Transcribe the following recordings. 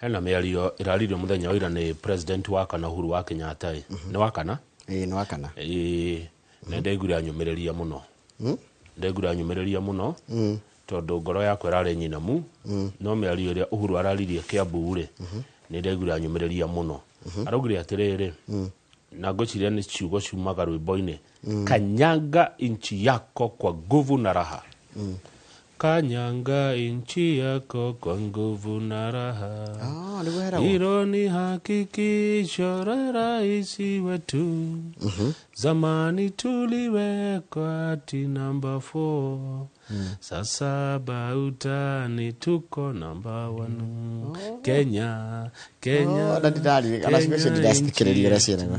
Hena mĩario ĩraririo mũthenya wa ira nĩ president wa kana Uhuru wa Kenyatta ĩ. Nĩ wa kana? Ĩĩ, nĩ wa kana. Ĩĩ, na ndaiguire anyũmĩrĩria mũno. Ndaiguire anyũmĩrĩria mũno tondũ ngoro yakwa ĩrarĩ nyinamu, no mĩario ĩrĩa Uhuru araririe Kiambu rĩ, nĩ ndaiguire anyũmĩrĩria mũno. Araugire atĩrĩrĩ, na ngwĩciria nĩ ciugo ciumaga rwĩmbo-inĩ, "Kanyanga nchi yako kwa nguvu na raha." Kanyanga nchi yako kwa nguvu na raha. Ah, nĩguo heragwo. Hilo ni hakikisho la rais wetu. Zamani tuliwekwa ati namba 4. Sasa bautani tuko namba 1. Kenya, Kenya. Oh, na ndindaririkana, ona ciugo icio Kenya ndindacithikĩrĩria ũrĩa nchi ciĩragwo.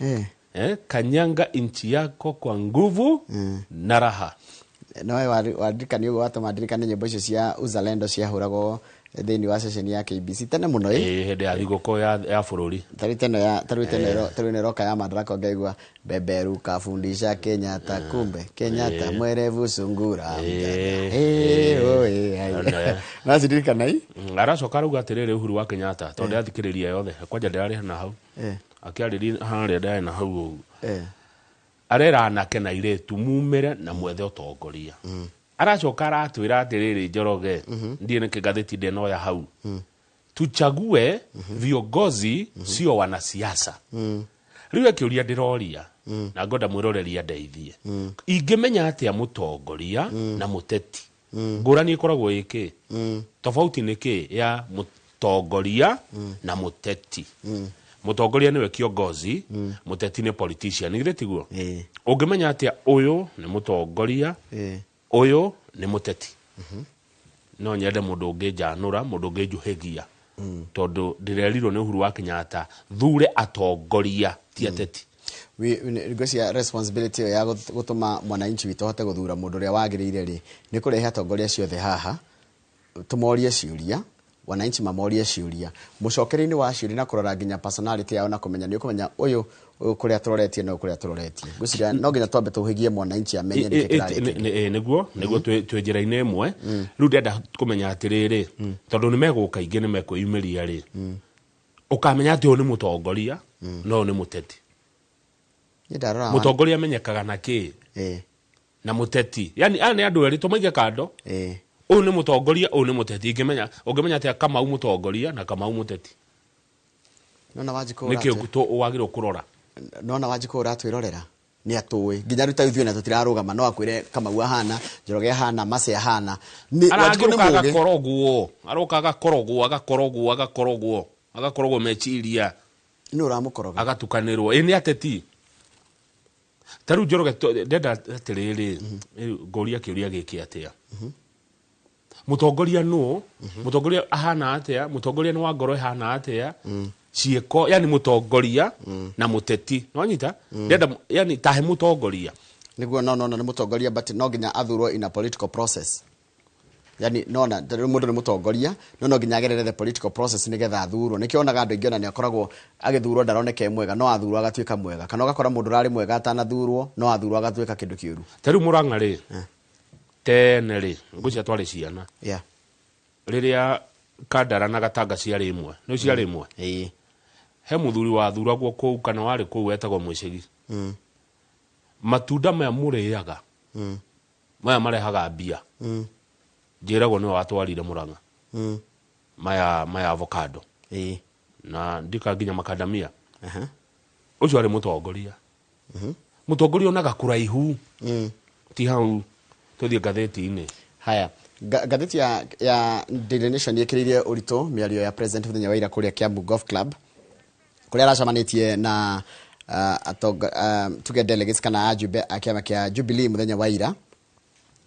yetu. Eh. Kanyanga nchi yako kwa nguvu na raha. Nowe waririkania ũguo watũma ndirikane nyĩmbo icio cia uzalendo ciahũragwo thĩinĩ wa ceceni ya KBC tene mũno ĩ. Hĩndĩ ya thigũkũ ya bũrũri. Tarĩu teno ya tarĩu teno ĩro tarĩu ĩno ĩroka ya Madaraka ngaigua beberuka fundisha Kenyatta, kumbe Kenyatta mwerevu sungura mjanja. Eh, oh, eh, ai. No ciririkana i. Aracoka arauga atĩrĩrĩ Uhuru wa Kenyatta tondũ ndathikĩrĩria yothe kwanja ndĩrarĩ na hau akĩarĩria harĩa ndarĩ na hau ũguo. Arera anake na airĩtu mumĩre na mwethe ũtongoria. Aracoka aratwĩra atĩrĩrĩ Njoroge, ndiĩ nĩkĩ ngathĩti ndĩnoya hau, tuchague viongozi sio wanasiasa. Rĩu akĩũria ndĩroria na ngwenda mwĩroreria ndeithie, ingĩmenya atĩa mũtongoria na mũteti? Ngũrani ĩkoragwo ĩkĩ? Tofauti nĩ kĩ ya mũtongoria na mũteti? Mũtongoria nĩwe kiongozi, mũteti nĩ politician, githĩ tiguo? Ĩĩ. Ũngĩmenya atĩa ũyũ nĩ mũtongoria, ũyũ nĩ mũteti? No nyende mũndũ ũngĩnjanũra, mũndũ ũngĩnjuhĩgia, tondũ ndĩrerirwo nĩ Uhuru wa Kenyatta thure atongoria ti ateti. Ngwĩciria responsibility ĩyo ya gũtũma mwananchi witũ ahote gũthura mũndũ ũrĩa wagĩrĩire rĩ, nĩ kũrehe atongoria ciothe haha, tũmorie ciũria, wananchi mamorie ciũria, mũcokerio-inĩ wa ciũria na kũrora nginya personality yao na kũmenya nĩ ũkũmenya ũyũ ũyũ kũrĩa tũroretie na ũyũ kũrĩa tũroretie. Ngwĩciria no nginya twambe tũhĩgie mwananchi amenye nĩkĩ kĩrarĩkĩka. Nĩguo twĩ njĩra-inĩ ĩmwe. Rĩu ndĩrenda kũmenya atĩrĩrĩ, tondũ nĩ megũka aingĩ nĩ mekwĩyumĩria rĩ, ũkamenya atĩ ũyũ nĩ mũtongoria na ũyũ nĩ mũteti. Niĩ ndarora Mũtongoria amenyekaga na kĩ? Na mũteti. Yani aya nĩ andũ erĩ tũmaige kando. Ũyũ nĩ mũtongoria, ũyũ nĩ mũteti. Ingĩmenya, ũngĩmenya atĩa Kamau mũtongoria na Kamau mũteti? Nona Wanjikũ Nĩkĩ ũratwĩ- wagĩrĩirwo kũrora? Nona Wanjikũ ũratwĩrorera nĩ atũĩ nginya rĩu ta ithuĩ na tũtirarũgama, no akwĩre Kamau ahana, Njoroge ahana, Mace ahana. Nĩ Wanjikũ nĩ Aragĩũka mũũgĩ. agakorogwo, aroka agakorogwo, agakorogwo, agakorogwo, agakorogwo meciria. Nĩ ũramũkoroga. Agatukanĩrwo. Ĩ nĩ ateti. Ta rĩu Njoroge ndenda atĩrĩrĩ, rĩu ngũria kĩũria gĩkĩ atĩa? Mũtongoria nũ? Mũtongoria ahana atĩa? Mũtongoria nĩ wa ngoro ĩhana atĩa? Ciĩko, yani mũtongoria na mũteti. Nĩwanyita? Ndenda yani tahe mũtongoria. Nĩguo, no, no, no, nĩ mũtongoria, but no nginya athurwo in a political process. Yani nona ta rĩu mũndũ nĩ mũtongoria, no no nginya agerere the political process nĩgetha athurwo. Nĩkĩo wonaga andũ aingĩ ona nĩ akoragwo agĩthurwo ndaroneka e mwega, no athurwo agatuĩka mwega. Kana ũgakora mũndũ ũrarĩ mwega atanathurwo, no athurwo agatuĩka kĩndũ kĩũru. Ta rĩu Mũrang'a rĩ, tene rĩ, ngwĩciria twarĩ ciana. Rĩrĩa Kandara na Gatanga ciarĩ ĩmwe, nĩ ciarĩ ĩmwe? He mũthuri wathuragwo kũu kana warĩ kũu wetagwo Mũicegi. Matunda maya mũrĩaga, maya marehaga mbia. Njĩragwo nĩwe watwarire Mũrang'a. Maya avocado. Na ndika nginya makadamia. Ũcio arĩ mũtongoria. Mũtongoria onaga kũraihu. Ti hau tũthiĩ ngathĩti-inĩ. Haya, ngathĩti ya Daily Nation yĩkĩrĩirie ũritũ mĩario ya President mũthenya wa ira kũrĩa Kiambu Golf Club, kũrĩa aracemanĩtie na tuge delegates kana ajumbe a kĩama kĩa Jubilee mũthenya wa ira.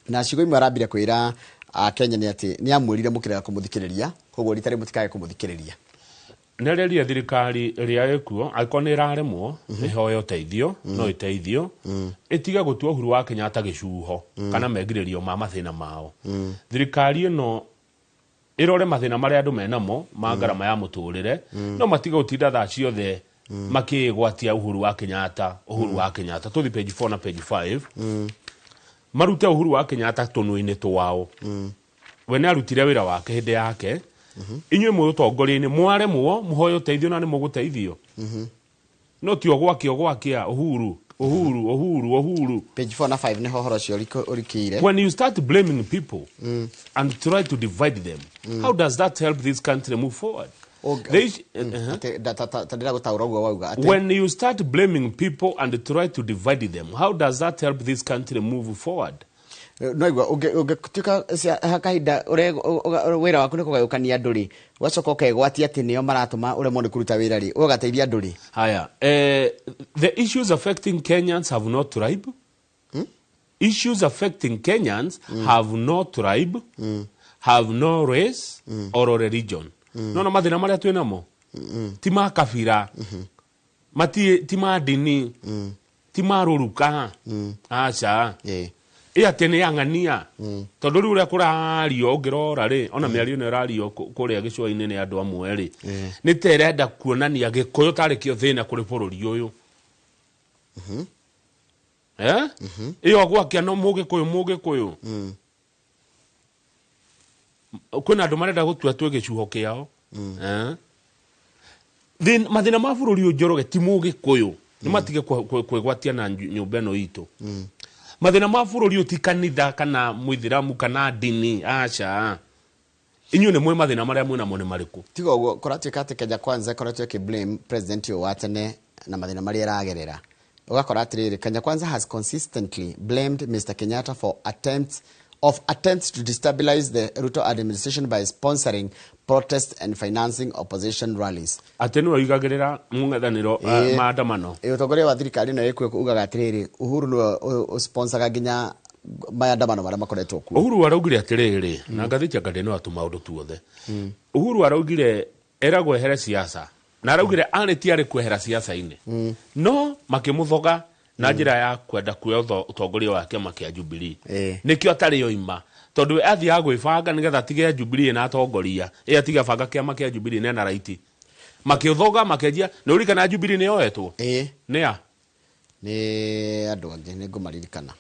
Na ciugo imwe arambire kwĩra Akenya nĩ atĩ nĩ amwĩrire mũkĩrega kũmũthikĩrĩria, koguo rita rĩmwe mũtikage kũmũthikĩrĩria. Nĩarĩria thirikari ĩrĩa ĩkuo, angĩkorwo nĩ ĩraremwo, ĩhoe ũteithio, no ĩteithio, ĩtige gũtua Uhuru wa Kenyatta gĩcuho kana megirĩrio ma mathĩna mao. Thirikari ĩno ĩrore mathĩna marĩa andũ menamo ma ngarama ya mũtũrĩre, no matige gũtinda thaa ciothe makĩgwatia Uhuru wa Kenyatta, Uhuru wa Kenyatta. Tũthiĩ page 4 na page 5. Marute Uhuru wa Kenyatta tũnua-inĩ twao. We nĩ arutire wĩra wake hĩndĩ yake, Inyuĩ mwĩ ũtongoria-inĩ mwaremwo mũhoe ũteithio na nĩ mũgũteithio. No ti ũgwakia ũgwakia Uhuru Uhuru Uhuru Uhuru. Page 4 na 5 nĩho ũhoro ũcio ũrikĩire. When you start blaming people and try to divide them, how does that help this country move forward? Ta ndĩragũtaũra ũguo wauga atĩ When you start blaming people and try to divide them, how does that help this country move forward? No igua ũngĩtuĩka kahinda wĩra waku nĩ kũgayũkania andũ rĩ, ũgacoka ũkegwatia atĩ nĩo maratũma ũremwo nĩ kũruta wĩra rĩ, ũgateithia andũ rĩ. Haya, the issues affecting Kenyans have no tribe. Issues affecting Kenyans have no tribe, have no race or religion. No mathĩna marĩa twĩ namo ti ma kabira, ti ma ndini, ti ma rũruka, aca. Ĩ atĩ nĩ ang'ania tondũ rĩu ũrĩa kũrario ũngĩrora rĩ, ona mĩario ĩno ĩrario kũrĩa gĩcũa-inĩ nĩ andũ amwe rĩ, nĩ ta ĩrenda kuonania Gĩkũyũ tarĩ kĩo thĩna kũrĩ bũrũri ũyũ. Ĩyo gwakia no Mũgĩkũyũ Mũgĩkũyũ. Kwĩna andũ marenda gũtua twĩ gĩcuho kĩao. Mathĩna ma bũrũri ũyũ Njoroge ti Mũgĩkũyũ, nĩ matige kwĩgwatia na nyũmba ĩno itũ. Mathĩna ma bũrũri ũyũ ti kanitha kana mũithĩramu kana ndini, aca. Inyuĩ nĩ mwĩ mathĩna marĩa mwĩ namo nĩ marĩkũ? Tiga ũguo kũratuĩka atĩ Kenya Kwanza ĩkoretwo ĩkĩ blame president ũyũ wa tene na mathĩna marĩa ĩragerera. Ũgakora atĩrĩrĩ, Kenya Kwanza has consistently blamed Mr. Kenyatta for attempts to destabilize the Ruto administration by sponsoring protests and financing opposition rallies. Atĩ nĩwe ũigagĩrĩra mũng'ethanĩro maandamano. Ũtongoria wa thirikari ĩno ĩkuo ugaga atĩrĩrĩ, Uhuru nĩwe ũsponsoraga nginya maandamano marĩa makoretwo kuo. Uhuru araugire atĩrĩrĩ, na ngathĩti ya Guardian no atũma ũndũ tuothe. Uhuru araugire eragwo ehere siasa, na araugire arĩ ti arĩ kwehera siasa-inĩ. No makĩmũthoga na njĩra ya kwenda kuoya ũtongoria wa kĩama kĩa Jubilee. Nĩkĩo atarĩ oima, tondũ we athiaga gwĩbanga nĩgetha atige Jubilee na atongoria, ĩ atige banga kĩama kĩa Jubilee nena raiti. Makĩũthoga makĩanjia, nĩ ũririkana Jubilee nĩ yoetwo? Nĩ a? Nĩ andũ angĩ, nĩ ngũmaririkana.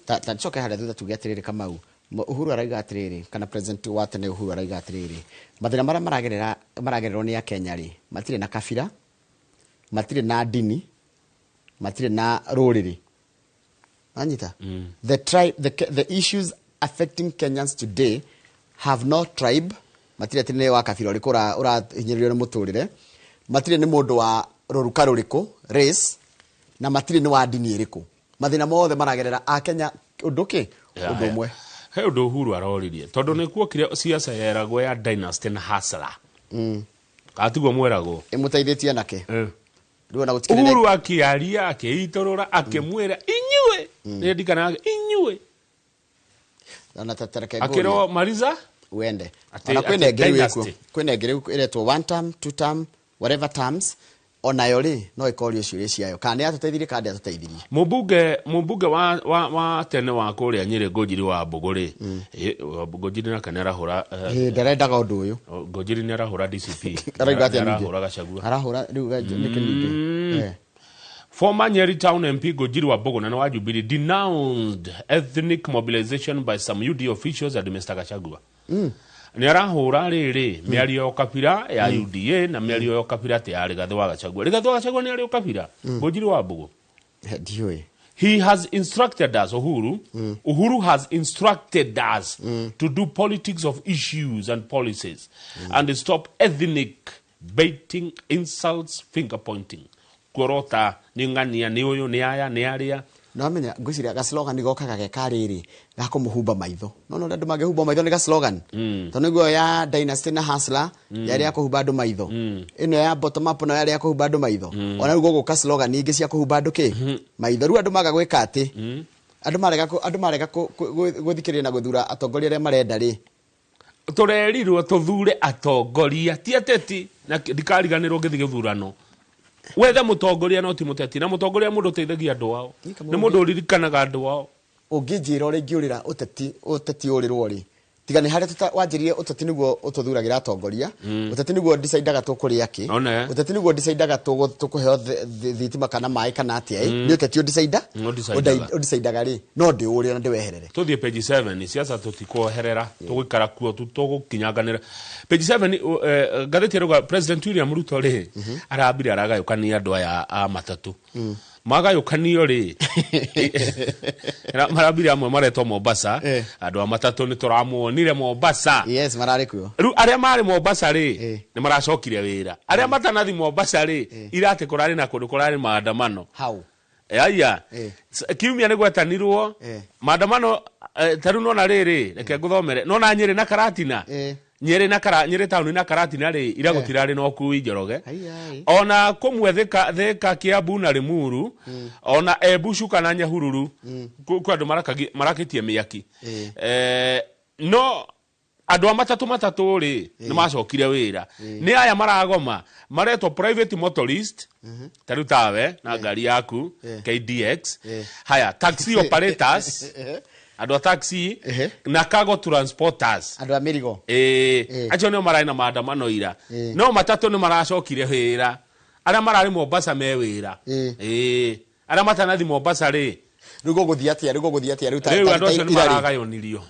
Ta coke harĩa thutha tuge atĩrĩrĩ Kamau, Uhuru arauga atĩrĩrĩ, kana president wa tene Uhuru arauga atĩrĩrĩ, mathĩna marĩa maragererwo nĩ Akenya rĩ, matirĩ na kabira, matirĩ na ndini, matirĩ na rũrĩrĩ. Anyita? The tribe, the issues affecting Kenyans today have no tribe, matirĩ atĩ nĩ wa kabira ũrĩkũ ũrahinyĩrĩrio nĩ mũtũrĩre, matirĩ nĩ mũndũ wa rũruka rũrĩkũ, race, na matirĩ nĩ wa ndini ĩrĩkũ. Mathĩna mothe maragerera Akenya ũndũ kĩ? Ũndũ ũmwe. He ũndũ Uhuru aroririe, tondũ nĩ kuokire siasa yeragwo ya dynasty na hustler. Atiguo mweragwo. Ĩmũteithĩtie nake. Uhuru akĩaria akĩitũrũra akĩmwĩra inyuĩ, nĩ ndikanaga inyuĩ. Na tatareke ngũrie. Akĩrwo Mariza uende. Ona kwĩna ĩngĩ rĩu kwĩna ĩngĩ rĩu ĩretwo one term, two term, whatever terms, onayo rĩ no ĩkorio ciũria ciayo. Kana nĩ yatũteithirie kana ndĩatũteithirie. Mũmbunge wa tene wa kũrĩa Nyĩrĩ Ngũnjiri wa Mbũgũ rĩ, Ngũnjiri nake nĩ arahũra, Ndarendaga ũndũ ũyũ. Ngũnjiri nĩ arahũra DCP. Arauga atĩa ningĩ? Arahũra Gachagua. Arahũra rĩu nĩkĩ ningĩ? Former Nyeri Town MP Ngũnjiri wa Mbũgũ na nĩ wa Jubilee denounced ethnic mobilization by some UD officials and Mr. Gachagua. Nĩ arahũra rĩrĩ mĩario ya ũkabira ya UDA na mĩario ya ũkabira atĩ ya Rigathĩ wa Gachagua. Rigathĩ wa Gachagua nĩ arĩ ũkabira. Ngũnjiri wa Mbũgũ. Ndiũĩ. He has instructed us, Uhuru. Uhuru has instructed us to do politics of issues and policies and stop ethnic baiting, insults, finger pointing. Kuorota nĩ ng'ania, nĩ ũyũ, nĩ aya, nĩ arĩa. No amenya ngwĩciria ga slogan gokaga ge karĩrĩ ga kũmũhumba maitho. No no andũ mangĩhumba maitho nĩ ga slogan. Tondũ nĩguo ya dynasty na hustler yarĩ ya kũhumba andũ maitho. Ĩno ya bottom up nayo yarĩ ya kũhumba andũ maitho. Ona rĩu gũgũka slogan ingĩ cia kũhumba andũ kĩ? Maitho. Rĩu andũ maga gwĩka atĩ? Andũ marega gũthikĩrĩria na gũthura atongoria arĩa marenda rĩ. Tũrerirwo tũthure atongoria ti ateti, na ndikariganĩrwo ngĩthiĩ gĩthurano. Wethe mũtongoria no ti mũteti, na mũtongoria mũndũ ũteithagia andũ ao. Nĩ mũndũ ũririkanaga andũ ao. Ũngĩnjĩra ũrĩa ingĩũrĩra ũteti, ũteti ũrĩrwo rĩ, Tiga nĩ harĩa wanjĩrire ũteti nĩguo ũtũthuragĩra atongoria, ũteti nĩguo decidaga tũkũrĩa kĩ, ũteti nĩguo decidaga tũkũheo thitima kana maĩ kana atĩa, nĩ ũteti ũdecidaga rĩ, no ndĩũrĩe na ndĩweherere. Tũthiĩ page 7, siasa tũtikwoherera, tũgũikara kuo tũgũkinyanganĩra. Page 7, ngathĩti ĩrauga President William Ruto rĩ, arambire aragayũkania andũ aya a matatũ. Magayũkanio rĩ, marambire amwe maretwo Mombasa, andũ a matatũ nĩ tũramuonire Mombasa. Yes, mararĩ kuo. Rĩu arĩa marĩ Mombasa rĩ, nĩ maracokire wĩra. Arĩa matanathi Mombasa rĩ, irate kũrarĩ na kũndũ kũrarĩ maandamano. Hau. Aya. Kiumia nĩ gwetanirwo maandamano, ta rĩu nona rĩrĩ, reke ngũthomere. Nona Nyĩrĩ na Karatina. Nyĩrĩ na Nyĩrĩ taũni na Karatina rĩ, ira gũtirarĩ na ũkui Njoroge. Ona kũmwe Thika, Kiambu na Limuru, ona Embu, Chuka na Nyahururu, kwĩ andũ marakĩtie mĩaki. No andũ a matatũ matatũ rĩ, nĩ macokire wĩra. Nĩ aya maragoma, maretwo private motorist, ta rĩu tawe na ngari yaku KDX. Haya, taxi operators, andũ a taxi na cargo transporters, andũ a mĩrigo. Acio nĩo mararĩ na maandamano ira. No matatũ nĩ maracokire wĩra. Arĩa mararĩ Mombasa me wĩra. Arĩa matanathi Mombasa rĩ, rĩu gũgũthiĩ atĩa? Rĩu gũgũthiĩ atĩa? Rĩu rĩu andũ acio nĩ maragayũnirio.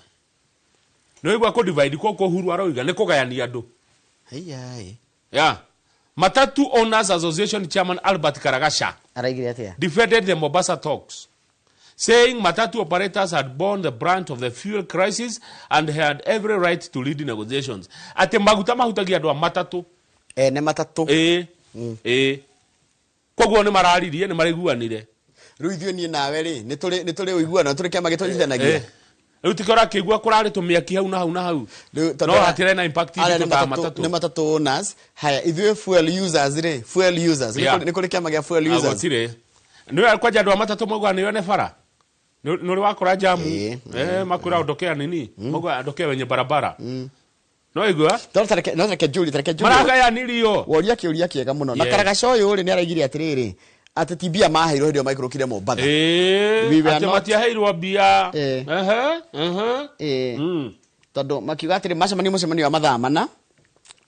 Nĩ waigua kũ divide kũkũ Uhuru aroiga nĩ kũgayania andũ. Yeah. Matatu Owners Association Chairman Albert Karakacha araigire atĩa? defended the Mombasa talks, saying matatu operators had borne the brunt of the fuel crisis and had every right to lead negotiations. Ate maguta mahutagia andũ a matatũ. Ene matatũ. Koguo nĩ mararirie, nĩ maraiguanire. Rĩu ithuĩ niĩ nawe rĩ, nĩ tũrĩ ũiguano, tũrĩ kĩama gĩtũnyitithanagia. Rĩu tikĩo ũrakĩigua kũrarĩ tũmĩaki hau na hau na hau. No hatirĩ na impact itũ ta matatũ. Nĩ matatũ owners. Haya, ithuĩ fuel users rĩ, fuel users. Nĩ kũrĩ kĩama gĩa fuel users. Gũtirĩ. Nĩ kwanja andũ a matatũ maugaga nĩo ene bara. Nĩ ũrĩ wakora jamu. Makwĩra ondokea nini? Maugaga ondokea wenye barabara. No igua? No tareke Julie, tareke Julie. Maragayanirio. Woria kĩũria kĩega mũno. Na Karakacha ũyũ rĩ, nĩ araigire atĩrĩrĩ, atĩ ti mbia maheirwo hĩndĩ ĩyo maikũrũkire Mombasa. Atĩ matiaheirwo mbia. Tondũ makiuga atĩrĩ, macemania mũcemanio wa mathaa mana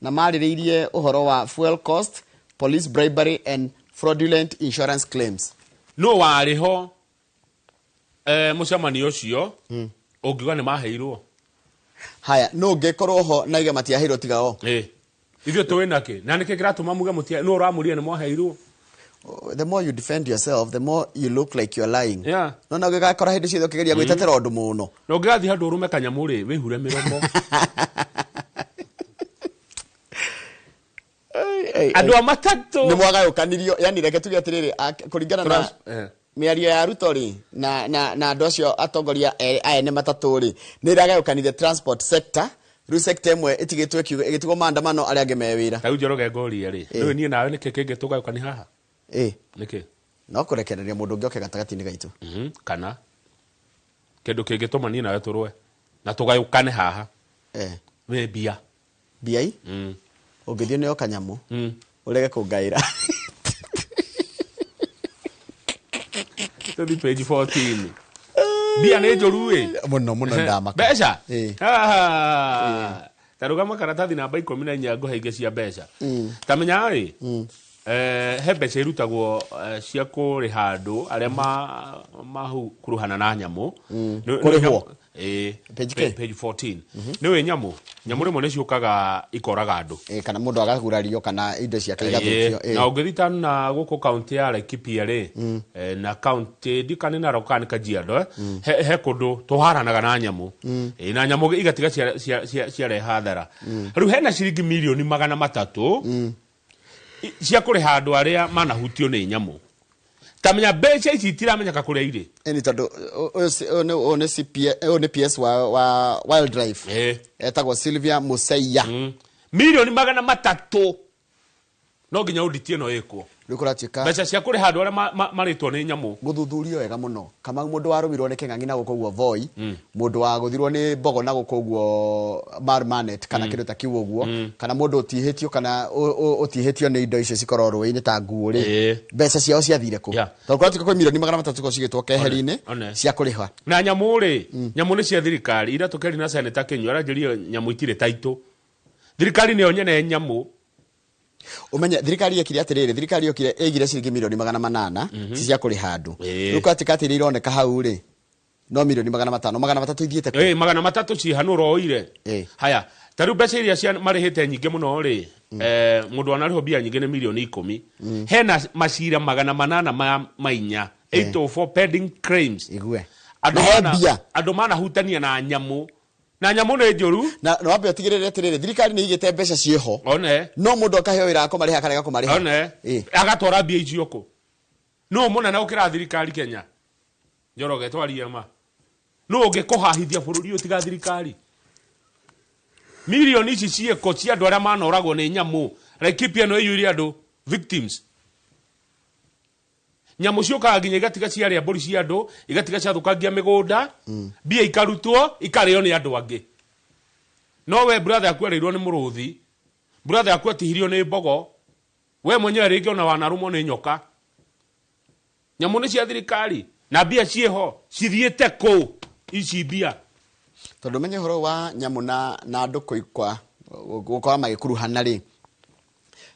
na marĩrĩirie ũhoro wa fuel cost, police bribery and fraudulent insurance claims. No warĩ ho mũcemanio ũcio, ũngiuga nĩ maheirwo. Haya, no ũngĩkorwo ho na iga matiaheirwo tiga o. Ithuĩ tũĩ nakĩ? Na nĩkĩ kĩratũma muge mũtia, nũ ũramũria nĩ mwaheirwo? The more you defend yourself, the more you look like you're lying. Yeah. No na ũgĩgakora hĩndĩ ciothe ũkĩgeria gwĩtetera ũndũ mũno. Na ũngĩgathiĩ handũ ũrũme kanyamũ rĩ, wĩhure mĩromo. Andũ a matatũ. Nĩ mwagayũkanirio, yani reke tuge atĩrĩrĩ, kũringana na mĩario ya Ruto rĩ, na andũ acio atongoria aya nĩ matatũ rĩ, nĩ ĩragayũkanire transport sector. Rĩu sector ĩmwe ĩtigĩtwo ĩgĩtigwo maandamano arĩa angĩ me wĩra. Ta rĩu Njoroge ngũrie rĩ, rĩu niĩ nawe nĩkĩ kĩngĩtũgayũkania haha? Nĩkĩ? No kũrekereria mũndũ ũngĩ oke gatagatĩ-inĩ gaitũ. Kana kĩndũ kĩngĩtũma niĩ nawe tũrũe na tũgayũkane haha. Nĩ mbia. Mbia i? Ũngĩthiĩ nĩyo kanyamũ. Ũrege kũngaĩra. Tũthiĩ page 14. Mbia nĩ njũru ĩ. Mũno, mũno ndamaka. Mbeca? Ta rũgama karatathi namba 14 ngũhe ingĩ cia mbeca. Ta menya rĩ, he mbeca irutagwo cia kũrĩha andũ arĩa makuruhana na nyamũ. Kũrĩhwo? Page K? Page 14. Nĩ wĩ nyamũ. Nyamũ rĩmwe nĩ ciũkaga ikoraga andũ. Kana mũndũ agagurario kana indo ciake igathũkio. Na ũngĩthita na gũkũ kaunti ya Laikipia rĩ, na kaunti ndikane na Narok kana Kajiado, he kũndũ tũharanaga na nyamũ. Na nyamũ igatiga ciarehe hathara. Rĩu hena ciringi mirioni magana matatũ cia kũrĩha andũ arĩa manahutio nĩ nyamũ. Ta menya mbeca ici itiramenyeka kũrĩa irĩ. Ĩni tondũ ũyũ nĩ C P, ũyũ nĩ PS wa Wildlife. Etagwo Sylvia Museya. Mirioni magana matatũ. No nginya audit ĩno ĩkwo. Rĩu kũratuĩka mbeca cia kũrĩha andũ arĩa marĩtwo nĩ nyamũ. Gũthuthurio wega mũno. Kamau mũndũ warũmirwo nĩ kĩng'ang'i na gũkũ ũguo Voi, mũndũ wagũthirwo nĩ mbogo na gũkũ ũguo Marmanet kana kĩndũ ta kĩu ũguo, kana mũndũ ũtihĩtio kana ũtihĩtio nĩ indo icio cikorwo rũĩ-inĩ ta nguo rĩ, mbeca ciao ciathire kũ? Tondũ kũratuĩka kwĩ 300,000,000 cikorwo cigĩtwo keheri-inĩ cia kũrĩha. Na nyamũ rĩ, nyamũ nĩ cia thirikari. Ira tũkĩaria na Senator Kĩnyua aranjĩrire nyamũ itirĩ taitũ. Thirikari nĩyo nyene nyamũ. Umenye thirikari yekire atiriri, thirikari yokire ĩigire ciringi 800,000,000 cia kũrĩha andũ. Rĩu kũratuĩka atĩ iria ironeka hau rĩ, no 500,000,000, 300 ithiĩte kũ? 300 ciĩ hanũ ũroire. Haya, ta rĩu mbeca iria cia marĩhĩte nyingĩ mũno rĩ, mũndũ wanarĩhwo mbia nyingĩ nĩ 10,000,000. Hena macira 804, 804 pending claims. Igue. Andũ Na he mbia. Manahutania na nyamũ. Na nyamũ nĩ njũru. Na wambe ũtigĩrĩre atĩrĩrĩ, thirikari nĩ ĩigĩte mbeca ciĩho. One. No mũndũ akaheo wĩra wa kũmarĩha akarega kũmarĩha. One. Agatwara mbia icio kũ? Nũ mũnene gũkĩra thirikari Kenya? Njoroge twarie ma. Nũ ũngĩkũhahithia bũrũri ũyũ tiga thirikari? Mirioni ici ciĩko cia andũ arĩa manoragwo nĩ nyamũ. Laikipia no ĩiyũire andũ victims. Nyamũ ciũkaga nginya igatiga ciarĩa mbũri cia andũ, igatiga ciathũkangia mĩgũnda, mbia ikarutwo, ikarĩo nĩ andũ angĩ. No we brother yaku arĩirwo nĩ mũrũthi, brother yaku atihirio nĩ mbogo, we mwenyewe rĩngĩ ona wanarũmwo nĩ nyoka. Nyamũ nĩ cia thirikari na mbia ciĩho, cithiĩte kũ ici mbia? Tondũ menye ũhoro wa nyamũ na andũ gũkorwo magĩkuruhana rĩ,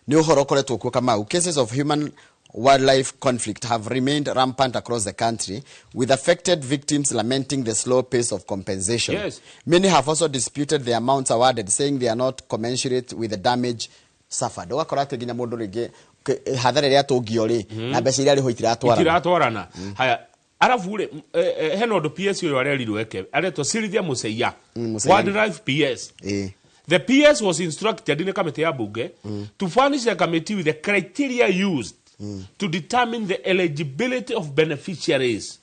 nĩ ũhoro ũkoretwo kuo Kamau. Cases of human wildlife conflict have remained rampant across the country, with affected victims lamenting the slow pace of compensation. Yes. Many have also disputed the amounts awarded, saying they are not commensurate with the damage suffered. Ũgakora atĩ nginya mũndũ rĩngĩ, hathara ĩrĩa atũngio rĩ, na mbeca iria arĩhwo itiratwarana. Itiratwarana. Haya, arabu rĩ, hena ũndũ PS ũyũ arerirwo eke, aretwo Sylvia Museya. Museya. Wildlife PS. The PS was instructed in the committee ya bunge to furnish the committee with the criteria used to determine the eligibility of beneficiaries.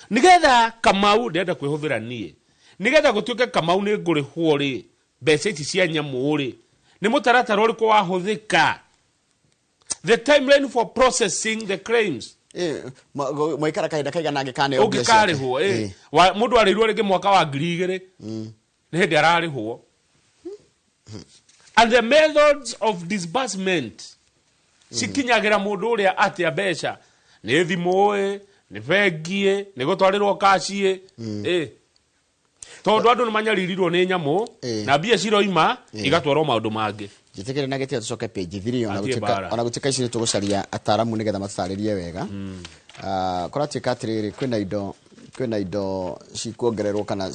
Nigetha Kamau ndenda kwĩhũthĩra niĩ, nigetha gũtuĩke Kamau nĩ ngũrĩhwo rĩ, mbeca ici cia nyamũ rĩ, nĩ mũtaratara ũrĩkũ wahũthĩka? The timeline for processing the claims. Mwaikara kahinda kaigana angĩkaneo mbia ciake. Ũngĩkarĩhwo, Mũndũ arĩirwo rĩngĩ mwaka wa ngiri igĩrĩ, nĩ hĩndĩ ararĩhwo. And the methods of disbursement cikinyagĩra mũndũ ũrĩa atĩa mbeca, nĩ thimũ ĩ, nĩ bengi ĩ, nĩ gũtwarĩrwo cash ĩ, Tondũ andũ nĩ manyaririrwo nĩ nyamũ, na mbia ciroima, igatwarwo maũndũ mangĩ. Njĩtĩkĩre na gĩtĩo tũcoke page 3, Athiĩ mbara. ona gũtuĩka ici nĩ tũgũcaria ataaramu nĩgetha matũtarĩrie wega. Kũratuĩka atĩrĩrĩ, kwĩna indo cikuongererwo kana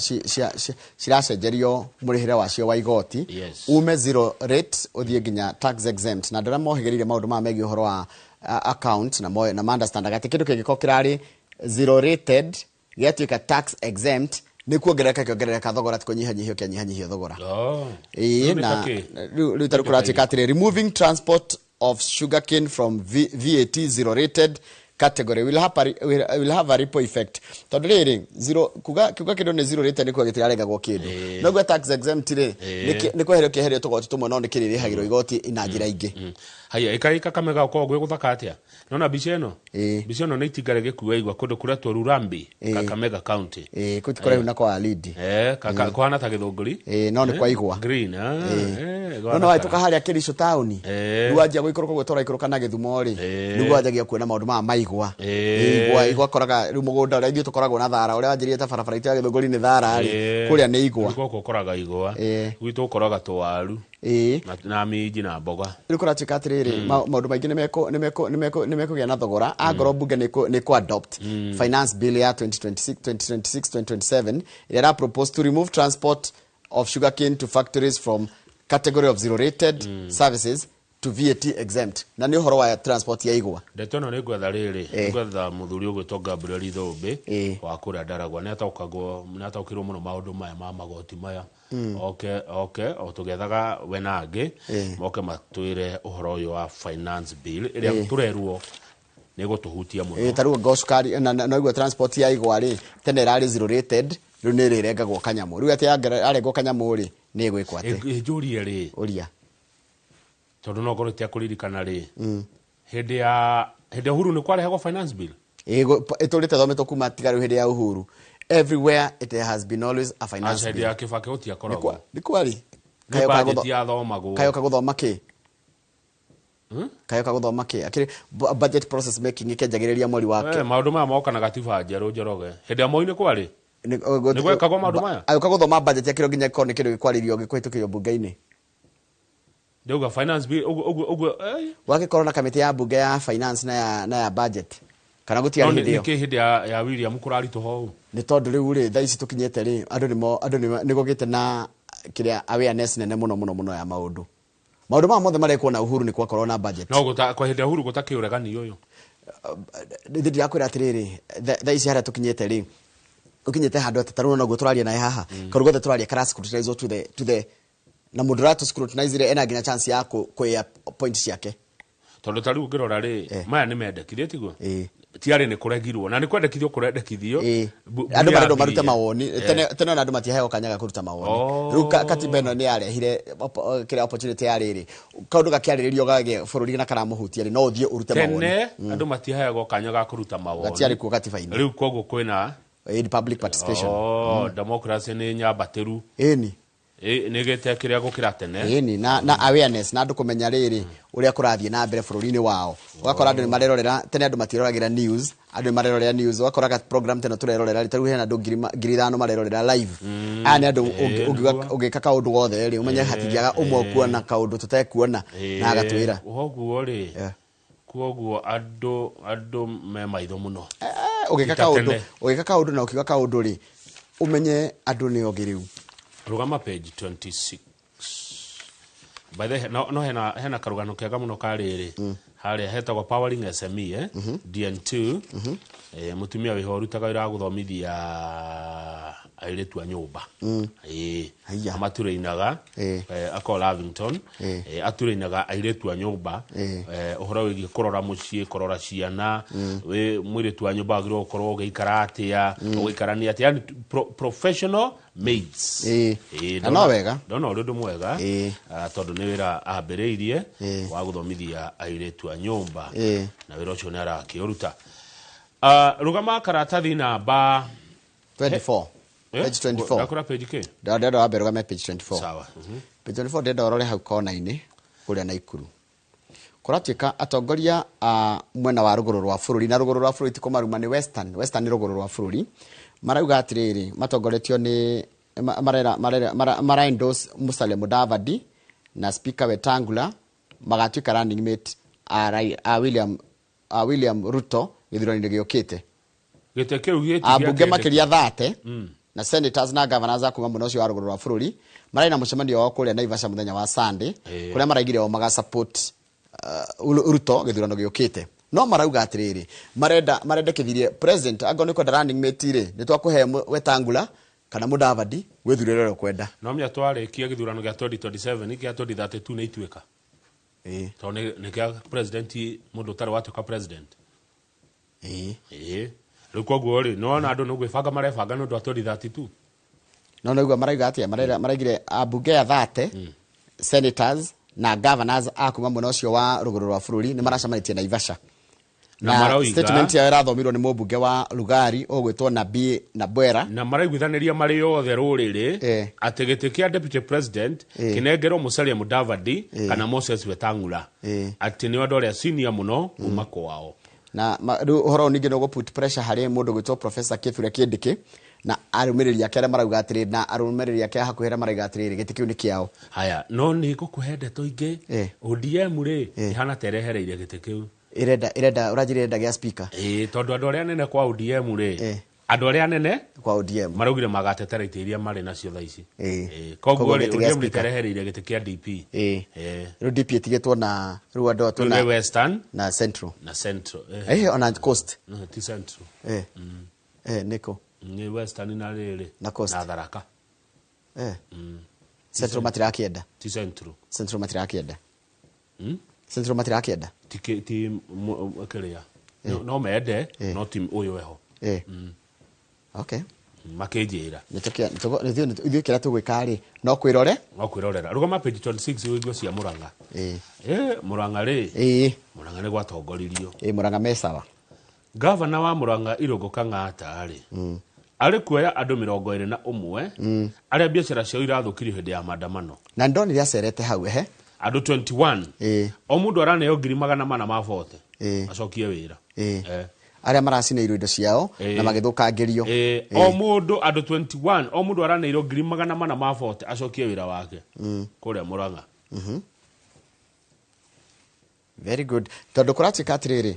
ciracenjerio mũrĩhĩre wacio wa igoti. Ume zero rate ũthiĩ nginya tax exempt. Na andũ arĩa mohĩgĩrĩire maũndũ maya megiĩ ũhoro wa account na na ma-understandaga atĩ kĩndũ kĩngĩkorwo kĩrarĩ zero rated gĩatuĩka tax exempt, nĩ kuongerereka kĩongerereka thogora, ti kũnyihanyihio kĩanyihanyihio thogora. Rĩu nĩ Na ta kĩ? rĩu ta rĩu kũratuĩka atĩrĩ, removing transport of sugarcane from VAT zero rated category will have a ripple effect. Tondũ rĩrĩ, zero, kuga kĩndũ nĩ zero rated nĩ kuga gĩtirarengagwo kĩndũ. No gwa tax exempt rĩ, nĩ kweherio kĩeherio tũgoti tũmwe, no nĩ kĩrĩrĩhagĩrwo igoti na njĩra ingĩ. Haya, ĩka ĩka kamega gũkorwo gwĩ gũthaka atĩa? Nona mbica ĩno? Mbica ĩno nĩ itinga rĩgĩkua igwa kũndũ kũretwo Rurambi, Kakamega County. Kũu ti kũraihu na kwa Lindi. Kũhana ta Gĩthũngũri. No nĩ kwa igwa. Green, No, no, wahĩtũka harĩa Kericho taũni. Rĩu wanjia gũikũrũka ũguo tũraikũrũka na Gĩthumo rĩ, nĩguo wanjagia kuona maũndũ maya ma igwa. Igwa koraga rĩu mũgũnda ũrĩa ithuĩ tũkoragwo na thara, ũrĩa wanjĩrire ta barabara itũ ya Gĩthũngũri nĩ thara rĩ, kũrĩa nĩ igwa. Rĩu gũkũ ũkoraga igwa. Gwitũ ũkoraga tũwaru. Na minji na mboga. Rĩu kũratuĩka atĩrĩrĩ, maũndũ maingĩ nĩ mekũgĩa na thogora. Angorwo mbunge nĩ kũ adopt finance bill ya 2026, 2027, ĩrĩa ĩra propose to remove transport of sugarcane to factories from category of zero rated services to VAT exempt. Na nĩ ũhoro wa transport ya igwa. Ndeto ĩno nĩ ngwetha rĩrĩ, ngwetha mũthuri ũgwĩtwo Gabriel Ithũmbĩ, wa kũrĩa Ndaragwa. Nĩ ataũkagwo, nĩ ataũkĩirwo mũno maũndũ maya ma magoti maya. Oke, oke, o tũgethaga we na angĩ, moke matwĩre ũhoro ũyũ wa finance bill, ĩrĩa tũrerwo nĩ ĩgũtũhutia mũno. Ta rĩu ngo cukari, na igua transport ya igwa rĩ, tene ĩrarĩ zero rated, rĩu nĩ ĩrĩrengagwo kanyamũ. Rĩu atĩ yarengwo kanyamũ rĩ, nĩ ĩgwĩkwo atĩ? Njũrie rĩ. Ũria. Tondu no ngorwo itiakũririkana rĩ, hĩndĩ ya Uhuru nĩ kwarehagwo finance bill. Ĩtũrĩte thometwo kuma tiga rĩu hĩndĩ ya Uhuru. Everywhere it has been always a finance bill. Hĩndĩ ya Kibaki gũtiakoragwo. Nĩ kwarĩ. Nĩ budget yathomagwo. Kayoka gũthoma kĩ? Kayoka gũthoma kĩ? Akĩrĩ budget process making ĩkĩanjagĩrĩria mweri wa maũndũ maya moka na gatiba njerũ Njoroge. Hĩndĩ ya Moi nĩ kwarĩ? Nĩ gwekagwo maũndũ maya? Agĩũka gũthoma budget yakĩrwo nginya ĩkorwo nĩ kĩndũ gĩkwarĩrio gĩkũhĩtũkĩrio bunge-inĩ. Ndauga finance bill ũguo ũguo. Wagĩkorwo na kamĩtĩ ya bunge ya finance na ya budget. Kana gũtiarĩ hĩndĩ ĩyo. Nĩkĩ hĩndĩ ya William kũraritũha ũũ? Nĩ tondũ rĩu rĩ thaa ici tũkinyĩte rĩ andũ nĩ gũgĩte na kĩrĩa awareness nene mũno mũno mũno ya maũndũ. Maũndũ maya mothe marekwo na Uhuru nĩ kwakorwo na budget. No kwa hĩndĩ ya Uhuru gũtakĩũregani ũyũ. Ndĩrakwĩra atĩrĩrĩ, thaa ici harĩa tũkinyĩte rĩ, ũkinyĩte handũ atĩ tarĩu noguo tũraria naye haha. Kaũndũ gothe tũraria kara scrutinize to the na mũndũ ũratũ scrutinize ena nginya chance ya kũĩa point ciake. Tondũ ta rĩu ũngĩrora rĩ, maya nĩ mendekithie tiguo? Tiarĩ nĩ kũregirwo na nĩ kwendekithio kũrendekithio. Andũ marendwo marute mawoni. Tene ona andũ matiaheagwo kanya ga kũruta mawoni. Rĩu katiba ĩno nĩ yarehire kĩrĩa opportunity ya rĩrĩ. Kaũndũ gakĩarĩrĩrio gage bũrũri na karamũhutia rĩ, no ũthiĩ ũrute mawoni. Tene andũ matiaheagwo kanya ga kũruta mawoni. Gatiarĩ kuo katiba-inĩ. Rĩu koguo kwĩna public participation. Democracy nĩ nyambatĩru. Ĩni. Nĩ gĩte kĩrĩa gũkĩra tene. Ĩni na awareness na andũ kũmenya rĩrĩ ũrĩa kũrathiĩ na mbere bũrũri-inĩ wao. Ũgakora andũ nĩ marerorera, tene andũ matiroragĩra news, andũ nĩ marerorera news, ũgakora program teno tũrerorera rĩ, ta rĩu hena andũ 5,000 marerorera live. Aya nĩ andũ ũngĩka kaũndũ gothe rĩ, ũmenye hatingĩaga ũmwe kuona kaũndũ tũtekuona na agatwĩra. Ũguo rĩ, koguo andũ me maitho mũno. Ũgĩka kaũndũ na ũkiuga kaũndũ rĩ, ũmenye andũ nĩ ogĩ rĩu. Rugama page 26. By the no hena karugano kega muno kariri. Haria hetagwo powering SME DN2. Mutumia wiho rutaga wira guthomithia airitu a nyumba. Amatureinaga ako Lavington. Atureinaga airitu a nyumba. Uhoro wigie kurora mucii, kurora ciana, we mwiritu wa nyumba agirwo gukorwo ugiikara atia, ugiikarania atia, yani professional maids. Na no wega. Ndona ũrĩ ũndũ mwega tondũ nĩ wĩra ambĩrĩirie wa gũthomithia airĩtu a nyũmba na wĩra ũcio nĩ arakĩũruta. Rugama karatathi namba 24. Page 24. Ndakũra page kĩ? Ndenda wambe rugame page 24. Sawa. Page 24 ndenda ũrore hau kona-inĩ kũrĩa Naikuru. Kũratuĩka atongoria a mwena wa rũgũrũ rwa bũrũri, na rũgũrũ rwa bũrũri ti kũmaruma, nĩ western, western nĩ rũgũrũ rwa bũrũri, marauga atĩrĩrĩ, matongoretio nĩ mara endorse Musalia Mudavadi na Speaker Wetangula magatuĩka running mate a William Ruto gĩthurano-inĩ gĩũkĩte. Gĩtĩ kĩu gĩti ambunge makĩria 30 na senators na governors a kuma mwena ũcio wa rũgũrũ rwa bũrũri mararĩ na mũcemanio wao kũrĩa Naivasha mũthenya wa Sunday, kũrĩa maraigire o maga support Ruto gĩthurano gĩũkĩte. No marauga atĩrĩrĩ, marendekithirie president angorwo nĩ kwenda running mate rĩ, nĩ twakũhe Wetangula kana Mudavadi wĩthurĩre ũrĩa ũkwenda. No menya twarĩkia gĩthurano gĩa 2027 kĩa 2032 nĩ ituĩka. Tondũ nĩ kĩa president mũndũ ũtarĩ watuĩka president. Rĩu koguo rĩ, nĩwona andũ nĩ gwĩbanga marebanga nĩ ũndũ wa 2032. No nĩguo marauga atĩa, maraigire ambunge ya 30, senators na governors a kuma mwena ũcio wa rũgũrũ rwa bũrũri nĩ maracemanĩtie Naivasha. Na statement yao ĩrathomirwo nĩ mũmbunge wa Lugari ũgwĩtwo Nabii Nabwera. Na maraiguithanĩria marĩ othe rũrĩrĩ atĩ gĩtĩ kĩa deputy president kĩnengerwo Musalia Mudavadi kana Moses Wetangula, atĩ nĩ andũ arĩa senior mũno kuma kwao. Na rĩu ũhoro ũyũ ningĩ nĩ ũgũ put pressure harĩ mũndũ ũgwĩtwo Professor Kithure Kindiki na arũmĩrĩri ake arĩa marauga atĩrĩrĩ, na arũmĩrĩri ake a hakuhĩ arĩa marauga atĩrĩrĩ, gĩtĩ kĩu nĩ kĩao. Haya, no nĩ ngũkũhe ndeto ingĩ. ODM rĩ, ĩhana ta ĩrehereire gĩtĩ kĩu. Ĩrenda ũranjĩra ĩrenda gĩa speaker. Tondũ andũ arĩa anene kwa ODM rĩ, andũ arĩa anene kwa ODM maraugire magatetera itĩ iria marĩ nacio thaa ici. Koguo rĩ, ODM ĩrehereire gĩtĩ kĩa DP. Rĩu DP ĩtigĩtwo na rĩu andũ atũ na Western na Central. Na Central. Ona Coast. Ti Central. Nĩkũ? Nĩ Western na rĩrĩ na Coast. Na Tharaka. Central matirakĩenda. Ti Central. Central matirakĩenda. Central matirakĩenda. Ti kĩrĩa. No mende, no ti ũyũ eho. Okay. Makĩnjĩra. Ithuĩ kĩrĩa tũgwĩka rĩ no kwĩrore. No kwĩrorera. Rũgama page 26 wĩigue cia Murang'a. Murang'a rĩ. Murang'a nĩ gwatongoririo. Murang'a me sawa. Gavana wa Murang'a Irũngũ Kang'ata rĩ. Arĩ kuoya andũ 21 arĩa biacara ciao irathũkirio hĩndĩ ya maandamano. Na ndonire acerete hau ehe. Andũ 21. O mũndũ araneo 440,000. Acokie wĩra. Arĩa maracinĩirwo indo ciao na magĩthũkangĩrio. O mũndũ andũ 21 o mũndũ araneirwo 440,000 acokie wĩra wake. Kũrĩa Murang'a. Very good. Tondũ kũratuĩka atĩrĩrĩ,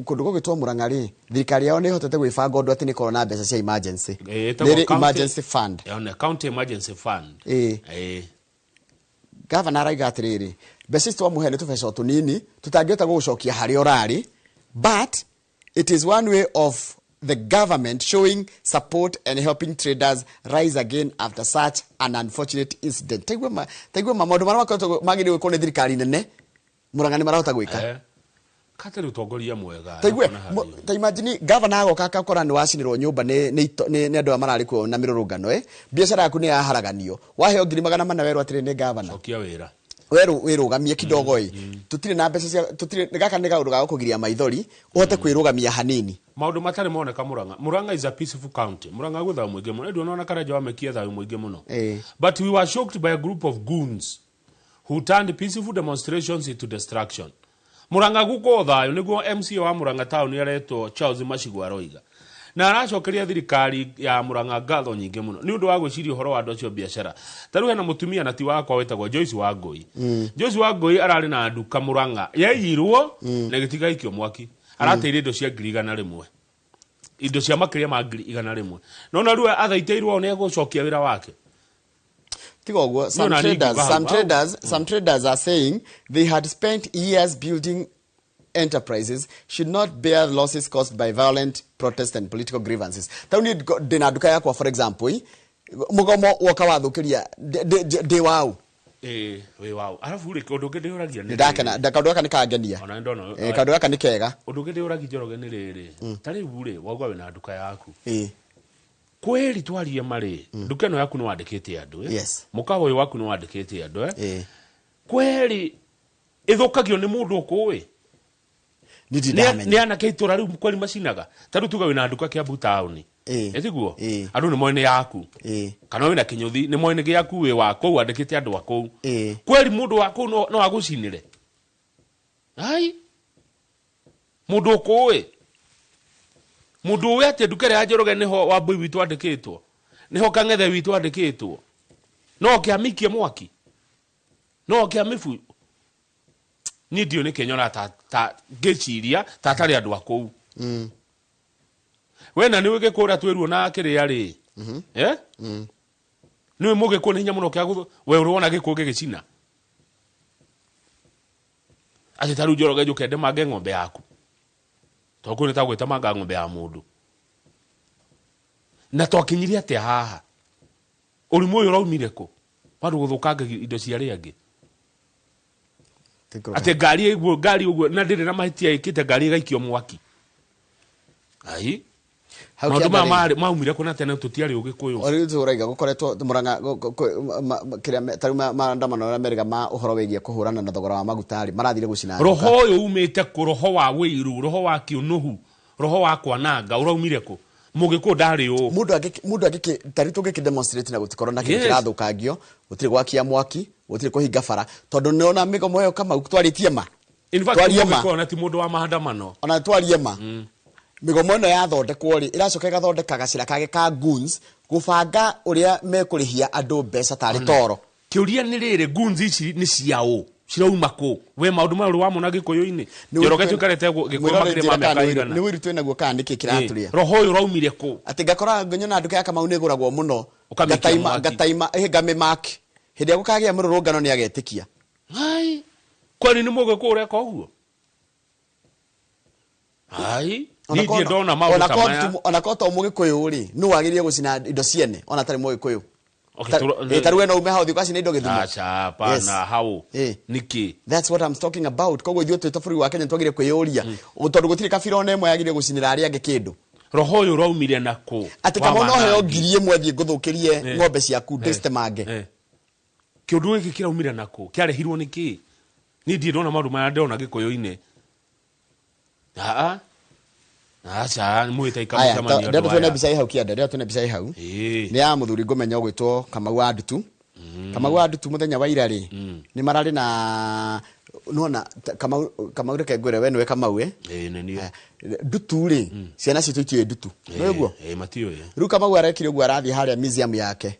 kũndũ gũgĩtwo Murang'a rĩ, thirikari yao nĩ ĩhotete gwĩbanga ũndũ atĩ nĩ ĩkoragwo na mbeca cia emergency. Nĩ emergency fund. County emergency fund. Gavana arauga atĩrĩrĩ, mbeca ici twamũhe nĩ tũbeca o tũnini, tũtangĩhota gũgũcokia harĩa ũrarĩ, but it is one way of the government showing support and helping traders rise again after such an unfortunate incident. Taigua ma maũndũ marĩa makoretwo magĩrĩirwo gwĩkwo nĩ thirikari nene, Murang'a nĩ marahota gwĩka. Katarĩ ũtongoria mwega. Taigua, ta imagine governor agoka akakora nĩ wacinĩrwo nyũmba nĩ andũ arĩa mararĩ kuo na mĩrũrũngano, biacara yaku nĩ yaharaganio. Waheo 400,000 werwo atĩrĩ nĩ governor. Cokia wĩra. Werũ wĩrũgamie kidogo ĩ. Tũtirĩ na mbeca cia tũtirĩ gaka nĩ kaũndũ ga gũkũgiria maithori ũhote kwĩrũgamia hanini. Maũndũ matarĩ moneka Murang'a. Murang'a is a peaceful county. Murang'a gwĩ thayũ mũingĩ mũno. Nduona Karanja wamekia thayũ mũingĩ mũno. But we were shocked by a group of goons who turned peaceful demonstrations into destruction. Murang'a guko thayũ nĩguo MCA wa Murang'a town aretwo Charles Machigu aroiga. Na aracokeria thirikari ya Murang'a ngatho nyingĩ mũno nĩ ũndũ wa gwĩciria ũhoro wa andũ acio biacara. Ta rĩu hena mũtumia na ti wakwa wĩtagwo Joyce Wangũi. Joyce Wangũi ararĩ na nduka Murang'a yaiyirwo na gĩtiga ikio mwaki. Arateire indo cia 100,000. Indo cia makĩria ma 100,000. No na rĩu athaitĩirwo nĩ egũcokia wĩra wake. Tiga some traders are saying they had spent years building enterprises should not bear losses caused by violent protest and political grievances. Tauni ndina nduka yakwa for example, mugomo woka wathukiria ndi wau. Wĩ wau. Arabu rĩ ũndũ ũngĩ ndĩũragia nĩ ndakena kaũndũ gaka nĩ kangenia. Ona ndona. Kaũndũ gaka nĩ kega. Ũndũ ũngĩ ndĩũragia Njoroge nĩ rĩrĩ. Ta rĩu rĩ wauga wĩna nduka yaku. Kweri twarie marĩ nduka ĩno yaku nĩ wandĩkĩte andũ. Yes. Mũkawa ũyũ waku nĩ wandĩkĩte andũ. Kweri ĩthũkagio nĩ mũndũ ũkũĩ. Nĩ anake itũra rĩu kweri macinaga. Ta rĩu tuga wĩna nduka Kiambu town. Ĩtiguo? Andũ nĩ moĩ nĩ yaku. Kana wĩna kĩnyũthi nĩ moĩ nĩ gĩaku wĩ wa kũu wandĩkĩte andũ a kũu. Kweri mũndũ wa kũu no agũcinĩre. Ai. Mũndũ ũkũĩ. Mũndũ ũĩ atĩ nduka ĩrĩa ya Njoroge nĩho Wambui witũ andĩkĩtwo. Nĩho Kang'ethe witũ andĩkĩtwo. No oke amikie mwaki. No oke amibu. Niĩ ndiũĩ nĩkĩ nyonaga ta ngĩciria ta atarĩ andũ a kũu. We na nĩũĩ Gĩkũyũ ũrĩa twĩruo na kĩrĩa rĩ. Nĩũĩ Mũgĩkũyũ nĩ hinya mũno kĩa we ũrĩ wona Gĩkũyũ gĩgĩcina. Atĩ ta rĩu Njoroge njũke ndemange ng'ombe yaku. Tondũ kũu nĩ ta gwĩtemanga ng'ombe ya mũndũ. Na twakinyirie atĩa haha? Ũrimũ ũyũ ũraumire kũ? Wa andũ gũthũkangagia indo cia arĩa angĩ. Atĩ ngari ĩguo ngari ũguo na ndĩrĩ na mahĩtia ĩkĩte ngari ĩgaikio mwaki. Ai. Maũndũ maya maumire kũ na tene tũtiarĩ Ũgĩkũyũ. O rĩu tũraiga gũkoretwo Murang'a kĩrĩa ta rĩu maandamano marĩa merĩga ma ũhoro wĩgiĩ kũhũrana na thogora wa maguta rĩ marathire gũcina. Roho ũyũ umĩte kũ? Roho wa wĩiru, roho wa kĩũnũhu, roho wa kwananga ũraumire kũ? Mũgĩkũyũ ndarĩ ũũ. Mũndũ angĩkĩ ta rĩu tũngĩkĩ demonstrate na gũtikorwo na kĩndũ kĩrathũkangio, gũtirĩ gwakia mwaki, gũtirĩ kũhinga bara, tondũ nĩona mĩgomo ĩyo Kamau twarĩtie ma. In fact, Mũgĩkũyũ na ti mũndũ wa maandamano. Ona twarie ma. Mĩgomo ĩno yathondekwo rĩ ĩracoka ĩgathondeka gacĩra kage ka goons gũbanga ũrĩa mekũrĩhia andũ mbeca tarĩ toro. Kĩũria nĩ rĩrĩ, goons ici nĩ cia ũ? Cirauma kũ? We maũndũ maya ũrĩ wamona Gĩkũyũ-inĩ? Njoroge tũikarĩte Gĩkũyũ makĩria ma mĩaka igana. Nĩ ũiru twĩnaguo kana nĩkĩ kĩratũrĩa? Roho ũyũ ũraumire kũ? Atĩ ngakora ngĩnyona nduka ya Kamau nĩ ĩgũragwo mũno. Ngataima ngamĩmark. Hĩndĩ ĩrĩa gũkagĩa mũrũrũngano nĩ agetĩkia. Ai. Kwani nĩ Mũgĩkũyũ ũreka ũguo? Ai. Niĩ ndona maũndũ ta maya. Ona korwo to Mũgĩkũyũ rĩ, nũ wagĩrĩire gũcina indo ciene ona atarĩ Mũgĩkũyũ? Ta rĩu we no ume hau ũthiĩ ũgacina indo Gĩthumo. Aca, hapana, hau. Nĩkĩ? That's what I'm talking about. Koguo ithuĩ twĩ ta bũrũri wa Kenya twagĩrĩire kwĩyũria. Tondũ gũtirĩ kabira ona ĩmwe yagĩrĩire gũcinĩra arĩa angĩ kĩndũ. Roho ũyũ ũraumire nakũ? Atĩ Wa Kamau no heo wanangi. 1000 thiĩ ngũthũkĩrie Eh. ng'ombe ciaku ndĩcitemange. Kĩũndũ gĩkĩ kĩraumire nakũ? Kĩarehirwo nĩ kĩ? Niĩ ndirĩ ndona maũndũ maya ndĩrona gĩkũyũ-inĩ. Aa. Aca, mwĩte Aya, ikamũcemania ndĩrenda andũ tuone aya. mbica ĩ hau kĩanda, ndĩrenda tuone mbica ĩ hau. Ĩĩ. Nĩ ya mũthuri ngũmenya ũgwĩtwo Kamau wa Ndutu. Kamau wa Ndutu mũthenya wa ira rĩ, nĩ mararĩ na nona Kamau. Kamau, reke ngwĩre, we nĩwe Kamau, eh? Ĩĩ, nĩ niĩ. Ndutu rĩ, ciana citũ itiũĩ ndutu, nĩ ũguo? Ĩĩ, matiũĩ. Rĩu Kamau arekire ũguo, arathiĩ harĩa museum yake,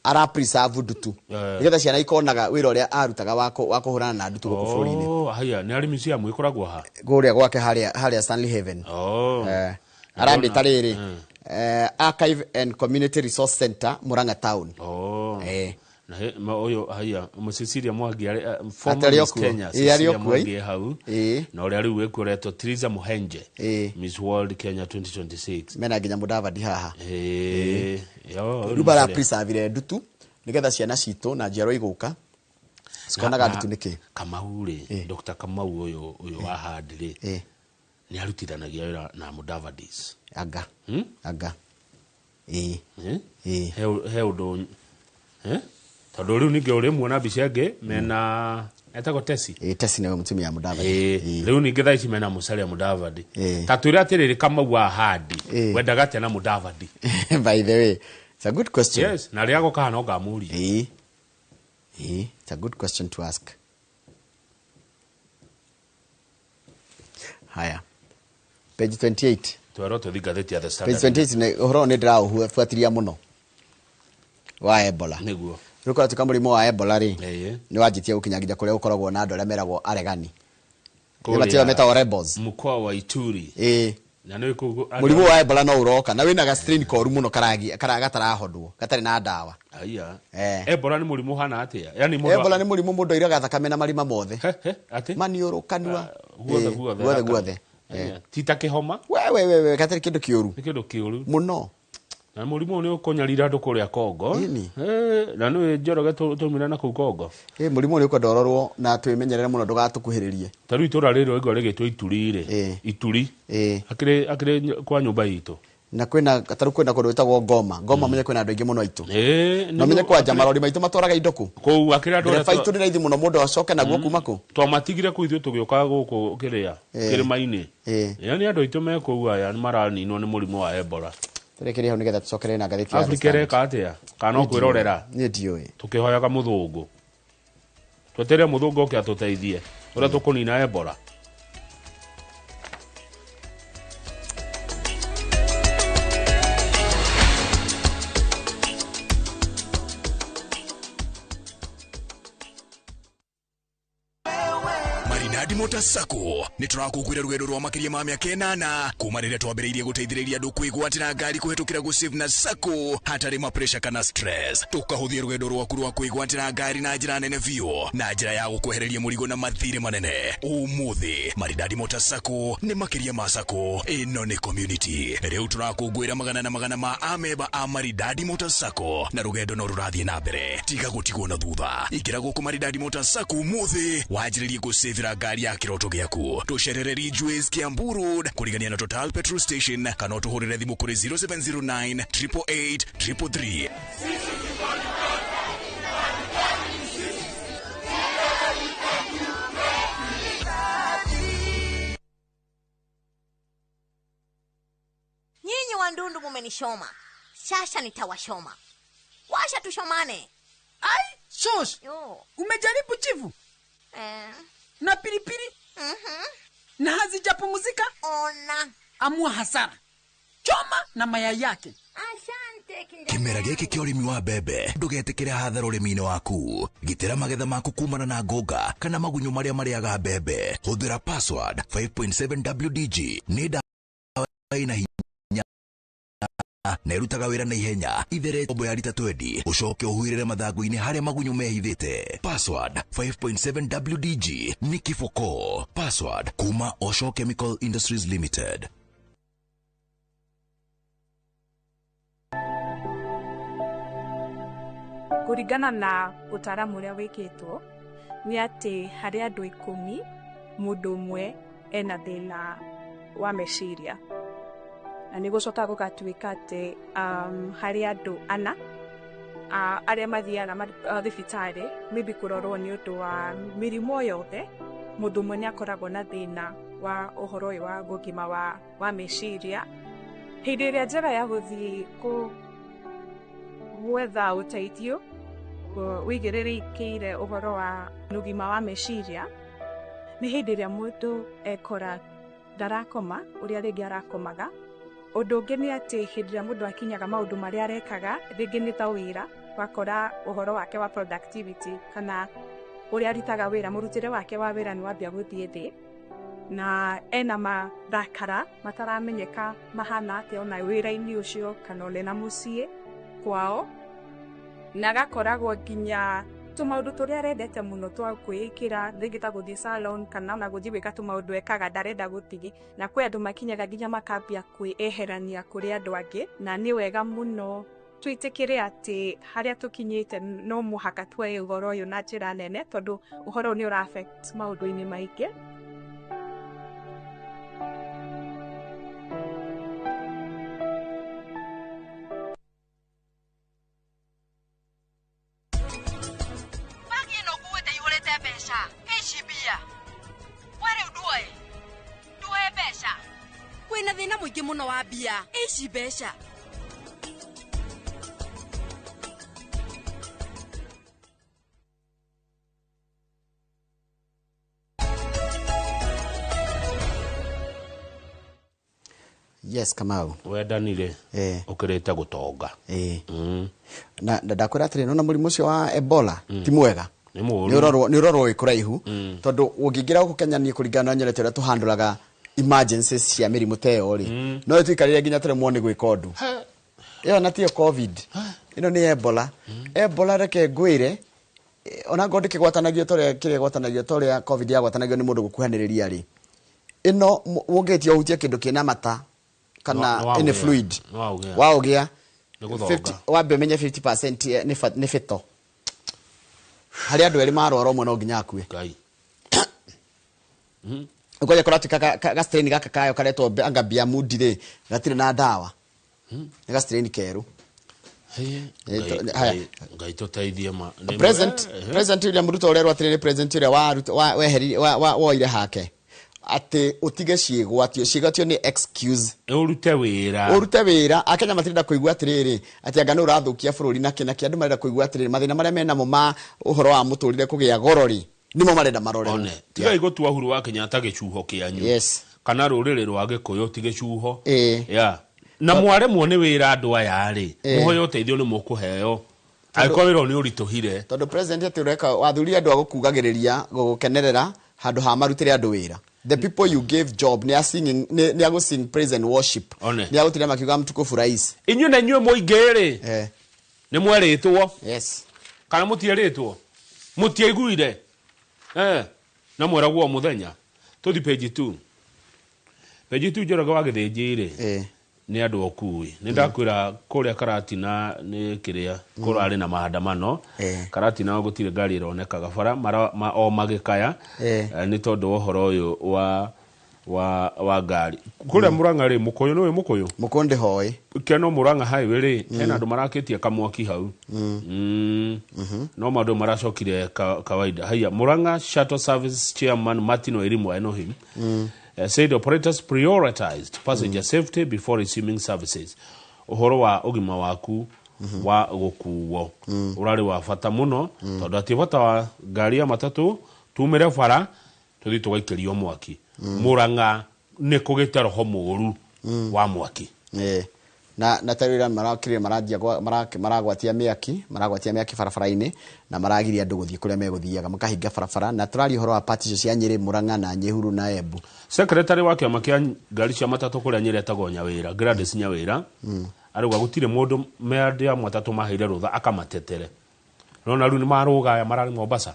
ara preserve ndutu nĩgetha ciana ikonaga wĩra ũrĩa arutaga wa kũhũrana na ndutu gũkũ bũrũri-inĩ. Oh, haya, nĩ arĩ museum ĩkoragwo ha? Kũrĩa gwake harĩa Stanley Haven. Oh. Arambĩta rĩrĩ, Archive and Community Resource Center, Murang'a Town. Oh. Eh. Na ũyũ haya, Cecilia Mwangi arĩ former Atĩ arĩ Miss o kuo. Kenya, Ĩĩ, arĩ Cecilia o kuo, Mwangi ĩ. e hau. Ĩĩ. Na ũrĩa rĩu wĩkuo ũretwo Teresa Muhenje. Ĩĩ. Miss World Kenya 2026. Mena nginya Mudavadi haha. Ĩĩ. Yo, Rĩu bara preserve ndutu nĩgetha ciana citũ na njiarwa igũka cikonaga ndutu nĩkĩ. Kamau rĩ, Dr. Kamau ũyũ wa Hard rĩ, nĩ arutithanagia wĩra na Mudavadis. Anga. Hmm? Anga, ĩĩ. Eh? Ĩĩ. He ũndũ, eh? Tondũ rĩu ningĩ ũrĩmuona mbica ĩngĩ mena etagwo Tesi. Ĩĩ, Tesi nĩwe mũtumia wa Mudavadi. Ĩĩ, rĩu ningĩ thaa ici mena Musalia Mudavadi. Ĩĩ. Ta twĩre atĩrĩrĩ, Kamau wa Handi, Ĩĩ. wendaga atĩa na Mudavadi? By the way, it's a good question. Yes, na rĩrĩa agoka haha no ngamũria. Ĩĩ, ĩĩ, it's a good question to ask. Haya, page 28. Twerwo tũthi ngathĩti ya The Page Standard. 28 nĩ ũhoro ũyũ nĩ ndĩraũbuatĩria mũno wa Ebola. Nĩguo. Rĩu kũratuĩka mũrimũ wa Ebola rĩ, Ĩĩ. nĩ wanjĩtie gũkinya nginya kũrĩa gũkoragwo na andũ arĩa meragwo aregani. Kũrĩa Nĩ matio metagwo rebels. Mkoa wa Ituri. Ĩĩ. Na nĩ kũu Mũrimũ wa Ebola no ũroka na wĩna ga strain koru mũno gatarahondwo, gatarĩ na ndawa. Aya. Eh. Ebola nĩ mũrimũ ũhana atĩa? Yani mũndũ Ebola nĩ mũrimũ mũndũ airaga thakame na marima mothe. He, he, atĩ? Maniũrũ, kanua. Guothe Ĩĩ, guothe. guothe guothe. Aya, ti ta kĩhoma? We we we we, gatarĩ kĩndũ kĩũru. Nĩ kĩndũ kĩũru. Mũno. Na mũrimũ ũyũ nĩ ũkũnyarira andũ kũrĩa Kongo. Ĩni. Eh, na nĩ Njoroge tũmire na kũu Kongo. Ĩ, mũrimũ ũyũ nĩ ũkwenda ũrorwo na twĩmenyerere mũno ndũgatũkuhĩrĩrie. Ta rĩu itũra rĩrĩ waigua rĩgĩtwo Ituri rĩ. Ĩĩ. Ituri. Ĩĩ. Akĩrĩ kwa nyũmba itũ. Na kwĩna tarĩu kwĩna kũndũ gwĩtagwo Ngoma. Ngoma menye kwĩna andũ aingĩ mũno aitũ. Ĩĩ. Na menye kwanja marori maitũ matwaraga indo kũ. Kũu akĩrĩ andũ arĩa Ndereba aitũ nĩ raithi mũno mũndũ acoke naguo kuma kũ. Twamatigire kũu ithuĩ tũgĩũka gũkũ kĩrĩa Ĩĩ. kĩrĩma-inĩ. Ĩĩ. Yani andũ aitũ me kũu aya nĩ maraninwo nĩ mũrimũ wa Ebola. Tũrĩkĩrie hau nĩgetha tũcokerere na ngathĩti ya The Afrika Standard. ĩreka atĩa? Kana no kwĩrorera? Niĩ ndiũĩ. Tũkĩhoyaga mũthũngũ. Tweterere mũthũngũ oke atũteithie ũrĩa tũkũnina Ebola. Maridadi Motors Sacco nĩ tũrakũngũĩra rũgendo rwa makĩria ma mĩaka 8 kuma rĩrĩa twambĩrĩirie gũteithĩrĩria andũ kwĩgwatĩra ngari kũhetũkĩra gũsave na Sacco hatarĩ ma pressure kana stress. Tũkahũthia rũgendo rwaku rwa kwĩgwatĩra ngari na njĩra nene biũ na njĩra ya gũkwehereria mũrigo na mathirĩ manene. Ũmũthĩ Maridadi Motors Sacco nĩ makĩria ma Sacco, ĩno nĩ community. Rĩu tũrakũngũĩra magana na magana ma amemba a Maridadi Motors Sacco na rũgendo no rũrathiĩ na mbere. Tiga gũtigwo na thutha, ingĩra gũkũ Maridadi Motors Sacco ũmũthĩ wanjĩrĩrie gũcĩvĩra ngari ya kĩroto gĩaku. Tũcerere Ridgeways, Kiambu Road, kũrigania na Total Petrol Station, kana ũtũhũrĩre thimũ kũrĩ 0709 888 333. Nyinyi wandundu mumenishoma, sasa nitawashoma. Washa tushomane. Ai, shosh. Yo. Umejaribu chivu? Eh. Na pilipili? Na hazijapumzika? Ona. Amua hasara. Choma na mayai yake. Asante kinda. Kĩmera gĩkĩ kĩa ũrĩmi wa mbembe ndũgetĩkĩre hathara ũrĩmi-inĩ waku. Gitĩra magetha maku kumana na ngũnga kana magunyũ marĩa marĩaga mbembe. Hũthĩra password 5.7 WDG nĩ ndawa ĩna hinya na ĩrutaga wĩra na ihenya. Ithere kombo ya rita 20 ũcoke ũhuhĩrĩre mathangũ-inĩ harĩa magunyũ mehithĩte. Password 5.7 WDG nĩ kiboko. Password kuma Osho Chemical Industries Limited. Kũringana na ũtaaramu ũrĩa wĩkĩtwo nĩ atĩ harĩ andũ 10 mũndũ ũmwe ena thĩna wa meciria. Na nĩ gũcoka gũgatuĩka atĩ harĩ andũ ana arĩa mathiaga thibitarĩ maybe kũrorwo nĩ ũndũ wa mĩrimũ yothe, mũndũ ũmwe nĩ akoragwo na thĩna wa ũhoro ũyũ wa ũgima wa meciria. Hĩndĩ ĩrĩa njega ya gũthiĩ gwetha ũteithio wĩigĩrĩrĩkĩire ũhoro wa ũgima wa meciria nĩ hĩndĩ ĩrĩa mũndũ ekora ndarakoma ũrĩa rĩngĩ arakomaga. Ũndũ ũngĩ nĩ atĩ hĩndĩ ĩrĩa mũndũ akinyaga maũndũ marĩa arekaga rĩngĩ nĩ ta wĩra, wakora ũhoro wake wa productivity kana ũrĩa arutaga wĩra, mũrutĩre wake wa wĩra nĩ wambia gũthiĩ thĩ, na ena marakara mataramenyeka mahana atĩa ona wĩra-inĩ ũcio kana ona na mũciĩ kwao, na agakoragwo nginya tũmaũndũ tũrĩa arendete mũno twa kwĩĩkĩra rĩngĩ ta gũthiĩ salon kana ona gũthiĩ gwĩka tũmaũndũ ekaga ndarenda gũthiĩ, na kwĩ andũ makinyaga nginya makambia kwĩeherania kũrĩ andũ angĩ. Na nĩ wega mũno twĩtĩkĩre atĩ harĩa tũkinyĩte no mũhaka tuoe ũhoro ũyũ na njĩra nene, tondũ ũhoro ũyũ nĩ ũra affect maũndũ-inĩ maingĩ. Kwĩna thĩna mũingĩ mũno wa mbia ici mbeca. Yes, Kamau. Wendanire ũkĩrĩte gũtonga. Na ndakwĩra atĩrĩ, nona mũrimũ ũcio wa Ebola ti mwega. Nĩ mũũru. Nĩ ũrorwo wĩ kũraihu, tondũ ũngĩingĩra gũkũ Kenya niĩ kũringana na nyonete ũrĩa tũhandũraga emergencies cia mĩrimũ ta ĩyo rĩ, no ĩtũikarĩre nginya tũremwo nĩ gwĩka ũndũ. Ĩyo na tiyo COVID, ĩno nĩ Ebola. Ebola reke ngwĩre, ona ngorwo ndĩkĩgwatanagio ta ũrĩa kĩrĩa ĩgwatanagio ta ũrĩa COVID yagwatanagio nĩ mũndũ gũkuhanĩrĩria rĩ, ĩno ũngĩtia ũhutie kĩndũ kĩna mata kana any fluid waũgĩa, wambe ũmenye 50% nĩ fetal. Harĩ andũ erĩ marwara ũmwe no nginya akue. Ngoja kũratuĩka ga strain gaka kayo karetwo anga Biamudi rĩ, gatirĩ na ndawa. Nĩ ga strain kerũ. Ngai tũteithie ma. President William Ruto ũrerwo atĩrĩ nĩ president ũrĩa woire hake atĩ ũtige ciĩgwatio. Ciĩgwatio nĩ excuse. Ũrute wĩra. Ũrute wĩra. Akenya matirenda kũigua atĩrĩrĩ atĩ anga nĩ ũrathũkia bũrũri na kĩ na kĩ. Andũ marenda kũigua atĩrĩrĩ mathĩna marĩa menamo ma ũhoro wa mũtũrĩre kũgĩa goro rĩ, nĩmo marenda marorerwo. Tigai gũtua Uhuru wa Kenyatta gĩcuho kĩanyu. Yes. Kana rũrĩrĩ rwa Gĩkũyũ ti gĩcuho. Yeah. Na mwaremwo nĩ wĩra andũ aya rĩ, mũhoe ũteithio nĩ mũkũheo. Angĩkorwo wĩra nĩ ũritũhire. Tondũ president atĩ ũreka wathurire andũ a gũkugagĩrĩria gũgũkenerera handũ ha marutĩre andũ wĩra. The people you gave job ni singing ni ago sing praise and worship. Ni agutira makiuga mtukufu rais. Inyuĩ na inyuĩ mũingĩ rĩ, nĩ mwerĩtwo. Yes. Kana mũtierĩtwo? Mũtiaiguire? Na mweragwo o mũthenya. Tũthi page 2. Page 2 Njoroge wa Gĩthĩnji rĩ, nĩ andũ okui. Nĩ ndakwĩra kũrĩa Karatina nĩ kĩrĩa kũrarĩ na maandamano. Karatina gũtirĩ ngari ĩronekaga bara o magĩkaya nĩ tondũ wa ũhoro ũyũ wa ngari. Kũrĩa Murang'a rĩ, Mũkũyũ nĩũĩ Mũkũyũ? Mũkũyũ ndĩhoĩ. Kĩano Murang'a highway rĩ, hena andũ marakĩtie kamwaki hau. No maũndũ maracokire kawaida. Haya, Murang'a Shuttle Service Chairman Martin Wairimu, I know him. Said operators prioritized passenger safety before resuming services. Ũhoro wa ũgima waku wa gũkuo ũrarĩ wa bata mũno, tondũ atĩ bata wa ngari ya matatũ tumĩre bara tũthiĩ tũgaikĩrio mwaki. Murang'a nĩ kũgĩte roho mũũru wa mwaki. Na tarĩra marakire maranjia maragwatia mĩaki, maragwatia mĩaki barabara-inĩ na maragiria andũ gũthiĩ kũrĩa megũthiaga, makahinga barabara. Na tũraria ũhoro wa party icio cia Nyĩrĩ, Murang'a na Nyĩhuru na Embu. Secretary wa kĩama kĩa ngari cia matatũ kũrĩa Nyĩrĩ etagwo Nyawĩra, Gladys Nyawĩra, arauga gũtirĩ mũndũ meandĩ a matatũ maheire rũtha akamatetere. Nona rĩu nĩ marũga aya mararĩ Mombasa.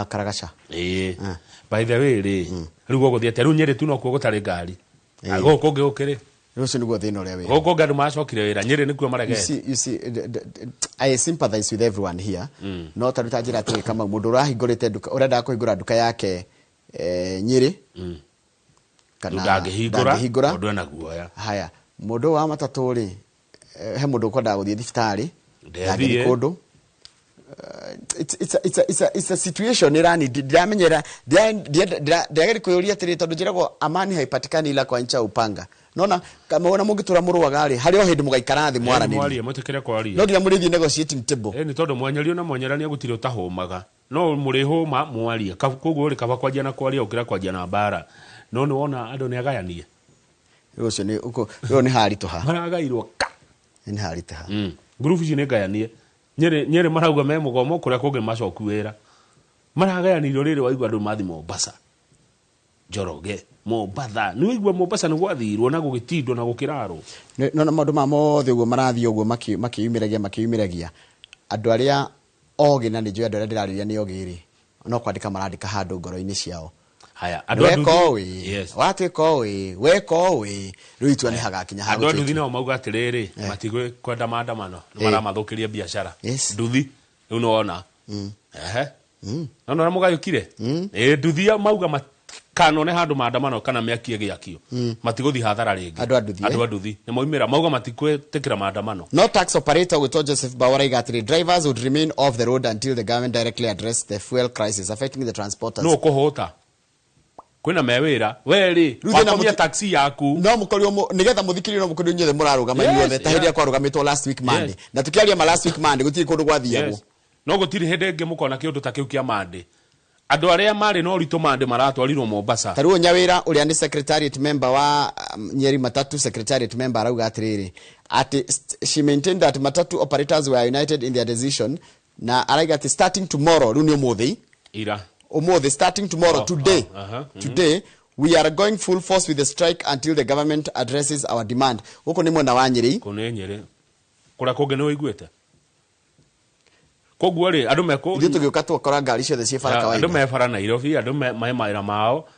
Karagaca. By the way rĩ, rĩu gũgũthiĩ atĩa? Rĩu Nyĩrĩ tu nokuo gũtarĩ ngari. Gũkũ kũngĩ gũkĩrĩ? Rũcio nĩguo thĩna ũrĩa wĩ. Gũkũ kũngĩ andũ macokire wĩra, Nyĩrĩ nĩkuo maregete. You see, I sympathize with everyone here. No ta ruta njĩra atĩrĩ Kamau, mũndũ ũrahingũrĩte nduka, ũrendaga kũhingũra nduka yake Nyĩrĩ, Kana ndangĩhingũra ndangĩhingũra. Tondũ ena guoya. Haya, mũndũ wa matatũ rĩ, he mũndũ ũkwendaga gũthiĩ thibitarĩ, Ndethiĩ. ndangĩthiĩ kũndũ. It's a situation ĩrani ndiramenyera, ndĩrageri kwĩyũria atĩrĩ, tondũ njĩragwo amani haipatikani ila kwa ncha upanga. Nona kama wona mũngĩtũra mũrũaga rĩ, harĩ o hĩndĩ mũgaikara thĩ mwaranĩrie. Mwarie, mwĩtĩkĩre kwaria. No nginya mũrĩthiĩ negotiating table. Nĩ tondũ mwanyario na mwanyarania gũtirĩ ũtahũmaga, no mũrĩhũma mwarie. Koguo rĩ, kaba kwanjia na kwaria gũkĩra kwanjia na mbara. No nĩ wona andũ nĩ agayanie. Rĩu ũcio nĩ rĩu nĩ haritũha. Maragairwo ka. Nĩ haritũha. Ngurubu ici nĩ ngayanie. Nyĩrĩ marauga me mũgomo, kũrĩa kũngĩ macoku wĩra. Maragayanĩirio rĩrĩ, waigua andũ mathi Mombasa, Njoroge, Mombatha. Nĩ waigua Mombasa nĩ gwathirwo na gũgĩtindwo na gũkĩrarwo. Nona maũndũ ma mothe ũguo marathiĩ ũguo makĩyumĩragia andũ arĩa ogĩ, na nĩ njũĩ andũ arĩa ndĩrarĩria nĩ ogĩ rĩ, no kwandĩka marandĩka handũ ngoro-inĩ ciao. Haya, andũ a Weka nduthi. ũĩ, watuĩka ũĩ, weka ũĩ, rĩu itua nĩ hagakinya ha Andũ a gũtua nduthi itua. nao mauga atĩrĩrĩ, matigwenda maandamano, nĩ maramathũkĩria biacara. Nduthi rĩu nĩ wona, ehe, nona ũrĩa mũgayũkire. Ĩ nduthi mauga matikanone handũ maandamano kana mĩaki ĩgĩakio, matigũthiĩ hathara rĩngĩ. Andũ a nduthi, eh? Andũ a nduthi nĩ maumĩra mauga matikwĩtĩkĩra maandamano. No tax operator gwĩtwo Joseph Bawara aiga atĩrĩ, drivers would remain off the road until the government directly address the fuel crisis affecting the transporters. Nũ ũkũhũta kwĩna me wĩra we rĩ, Rĩu thĩna wakomia taxi yaku. No mũkorirwo nĩgetha mũthikĩrĩrio, no mũkorirwo inyuothe mũrarũgama inyuothe ta hĩndĩ ĩrĩa kwarũgamĩtwo last week Monday. Na tũkĩaria ma last week Monday, gũtirĩ kũndũ gwathiagwo. No gũtirĩ hĩndĩ ĩngĩ mũkona kĩũndũ ta kĩu kĩa Monday. Andũ arĩa marĩ na ũritũ Monday maratwarirwo Mombasa. Ta rĩu Nyawĩra ũrĩa nĩ secretariat member wa Nyeri Matatu secretariat member arauga atĩrĩrĩ, atĩ she maintained that matatu operators were united in their decision, na arauga atĩ starting tomorrow, rĩu nĩ ũmũthĩ, Ira. Ũmũthĩ, starting tomorrow, Oh, today, oh, aha, today we are going full force with the strike until the government addresses our demand. Gũkũ nĩ mwena wa Nyĩrĩ. Kũ nĩ Nyĩrĩ, kũrĩa kũngĩ nĩ ũiguĩte. Koguo rĩ, andũ mekũ Ithuĩ tũgĩũka twakora ngari ciothe ciĩ bara andũ kawaida. Me bara Nairobi, andũ me mawĩra mao.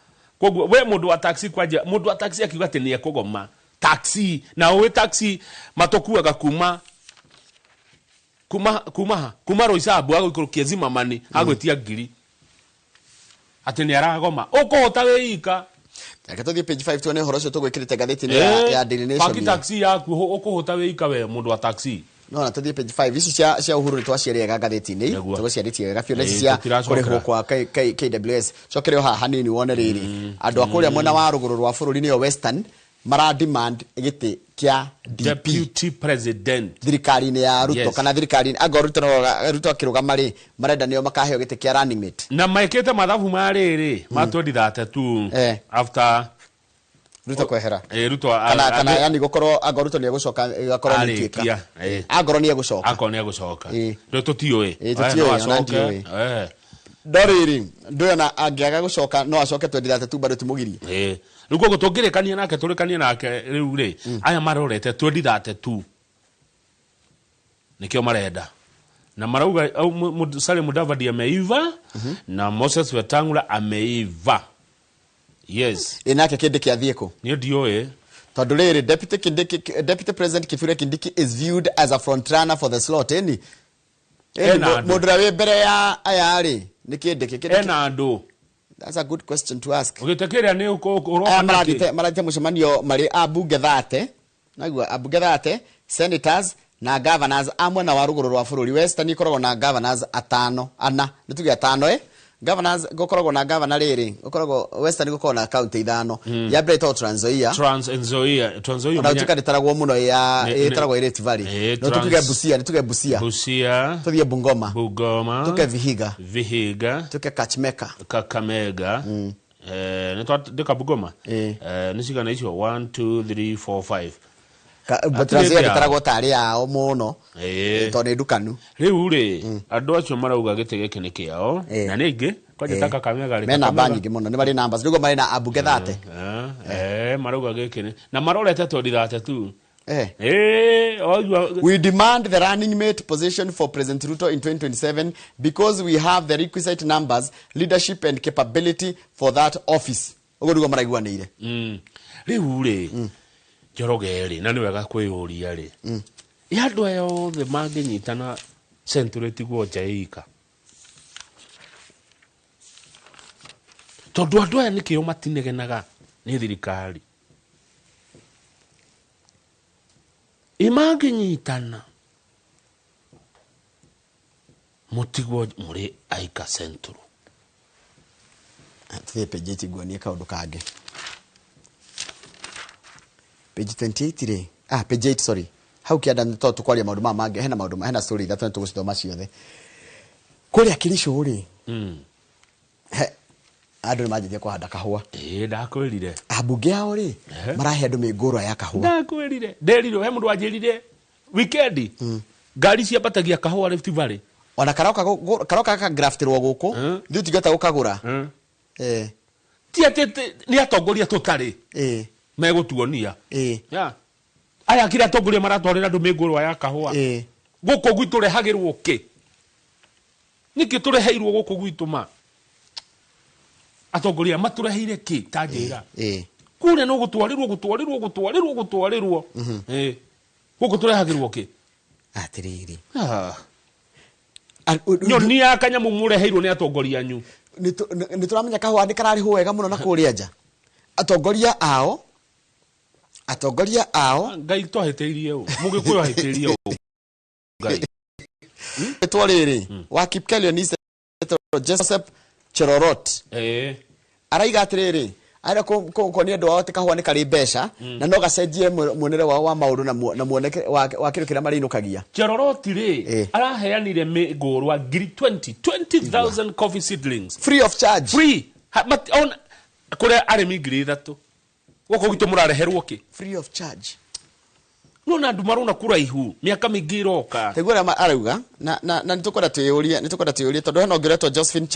Koguo we mũndũ wa taxi, kwanja mũndũ wa taxi akiuga atĩ nĩ ekũgoma taxi, na ũĩ taxi matũkuaga kuma ha? Kuma Roysambu agũikũrũkia Zimmerman, agwĩtia ngiri atĩ nĩ aragoma, ũkũhota wĩika? Reke tũthiĩ page 5 tuone ũhoro ũcio tũgwĩkĩrĩte ngathĩti-inĩ ya Daily Nation. Paki taxi yaku, ũkũhota wĩika we mũndũ wa taxi? No na tũthiĩ page 5. Ici cia Uhuru nĩ twaciarĩega ngathĩti-inĩ. Nĩguo. Tũgũciarĩtie wega biũ, na ici Ĩĩ, cia tũtiracokera. kũrĩhwo kwa KWS. Cokere o haha hanini wone rĩrĩ, andũ a kũrĩa mwena wa rũgũrũ rwa bũrũri, nĩyo Western, mara demand gĩtĩ kĩa DP, Deputy President, thirikari-inĩ ya Ruto. Kana thirikari angorwo Ruto no Ruto akĩrũgama rĩ, marenda nĩo makaheo gĩtĩ kĩa running mate. Na mekĩte mathabu ma rĩrĩ ma 2032 after Ruto kwehera. Ruto Kana yani gũkorwo angorwo Ruto nĩ egũcoka, ĩgakorwo nĩ Arĩkia, ituĩka. Angorwo nĩ egũcoka. Akorwo nĩ egũcoka. Rĩu tũtiũĩ. Ĩĩ, tũtiũĩ, No ona acoke. ndiũĩ. No rĩrĩ, ndũyona angĩaga gũcoka, no acoke 2032, bado tũmũgirie. Rĩu koguo tũngĩrĩkania nake, tũrĩkanie nake rĩu rĩ, aya marorete 2032 nĩkĩo marenda, na marauga au Musalia Mudavadi ameiva na Moses Wetangula ameiva, yes. Ĩ nake Kindiki athiĩ kũ? Niĩ ndiũĩ. Tondũ rĩrĩ, Deputy President Kithure Kindiki is viewed as a front runner for the slot, ĩni. Ena andũ. Mũndũ ũrĩa wĩ mbere ya aya rĩ, nĩ Kindiki. Kindiki. Ena andũ. That's a good question to ask. Ũgĩte kĩrĩa nĩ ũroka Aya nakĩ? Marathiĩte mũcemanio marĩ ambunge 30, naigua ambunge 30, senators na governors a mwena wa rũgũrũ rwa bũrũri. Western ikoragwo na governors atano, ana, nĩ tuge atano, governors, gũkoragwo na governor rĩrĩ, gũkoragwo Western, gũkoragwo na county ithano. Ya mbere ĩtagwo Trans Nzoia. Trans Nzoia, Trans Nzoia. Ona gũtuĩka ndĩtaragwo mũno ya ĩtaragwo Rift Valley. No tuge Busia, nĩ tuge Busia. Busia. Tũthiĩ Bungoma. Bungoma. Tuke Vihiga. Vihiga. Tuke Kakamega. Kakamega. Nĩ twandĩka Bungoma. Nĩ cigana icio? 1 2 3 4 5. Trans Nzoia ndĩtaragwo tarĩ yao mũno tondũ nĩ ndukanu. Rĩu rĩ, andũ acio marauga gĩtĩ gĩkĩ nĩ kĩao, na nĩ ingĩ kwanja ta Kakamega rĩ, Mena namba Kakamega. nyingĩ mũno, nĩ marĩ numbers, nĩguo marĩ na ambunge 30. Marauga gĩkĩ nĩ na marorete 2032. Oigua. We demand the running mate position for President Ruto in 2027 because we have the requisite numbers, leadership and capability for that office. Ũguo nĩguo maraiguanĩire. Rĩu rĩ, Njoroge rĩ, na nĩ wega kwĩyũria rĩ, ĩ andũ aya othe mangĩnyitana Central ĩtigwo nja ĩika, tondũ andũ aya nĩkĩo matinegenaga. Nĩ thirikari. Imangĩnyitana mũtigwo mũrĩ Aika Central. Tuthiĩ page 8 nguonie kaũndũ kangĩ. Page 28 rĩ, page 8, sorry. Hau kĩanda nĩ tondũ tũkwaria maũndũ maya mangĩ, hena maũndũ, hena story ithatũ nĩ tũgũcithoma ciothe. Kũrĩa Kericho rĩ, andũ nĩ manjĩtie kũhanda kahũa. Ĩĩ, ndakwĩrire. Ambunge ao rĩ, marahe andũ mĩngũrwa ya kahũa. Ndakwĩrire. Nderirwo he mũndũ wanjĩrire weekend ngari ciambatagia kahũa Rift Valley. Ona karoka karoka gakagraftirwo gũkũ, ithuĩ tũtingĩhota gũkagũra. Ti atĩ nĩ atongoria tũtarĩ. Megũtuonia. Aya kira atongoria maratwarĩra andũ mĩngũrwa ya kahũa. Gũkũ gwitũ rehagĩrwo kĩ? Nĩkĩ tũreheirwo gũkũ gwitũ ma? Atongoria matũreheire kĩ ta njĩra? Kũrĩa no gũtwarĩrwo, gũtwarĩrwo, gũtwarĩrwo, gũtwarĩrwo. Gũkũ tũrehagĩrwo kĩ? Atĩrĩrĩ. Nyonia kanyamũ mũreheirwo nĩ atongoria anyu. Nĩ tũramenya kahũa nĩ kararĩhwo wega mũno na kũrĩa nja. Atongoria ao, atongoria ao. Ngai twahĩtĩirie ũ. Mũgĩkũyũ ahĩtĩirie ũ. Ngai. Rĩtwa rĩrĩ, wa Kipkelion East, Joseph Cherorot. Araiga atĩrĩrĩ, arenda kuonia andũ ao atĩ kahũa nĩ karĩ mbeca, na no gacenjie muonere wao wa maũndũ na muoneke wa kĩndũ kĩrĩa marĩinũkagia. Cherorot rĩ, araheanire mĩngũrwa ngiri 20,000 coffee seedlings. Free of charge. Free. Ha, but on, kũrĩa arĩmi ngiri ithatũ. Gũkũ gwitũ mũrareherwo kĩ? Free of charge. No na andũ marona kũraihu, mĩaka mĩingĩ ĩroka. Taiguo ũrĩa arauga, na nĩ tũkwenda twĩyũrie, nĩ tũkwenda twĩyũrie, tondũ hena ũngĩ ũretwo Josephine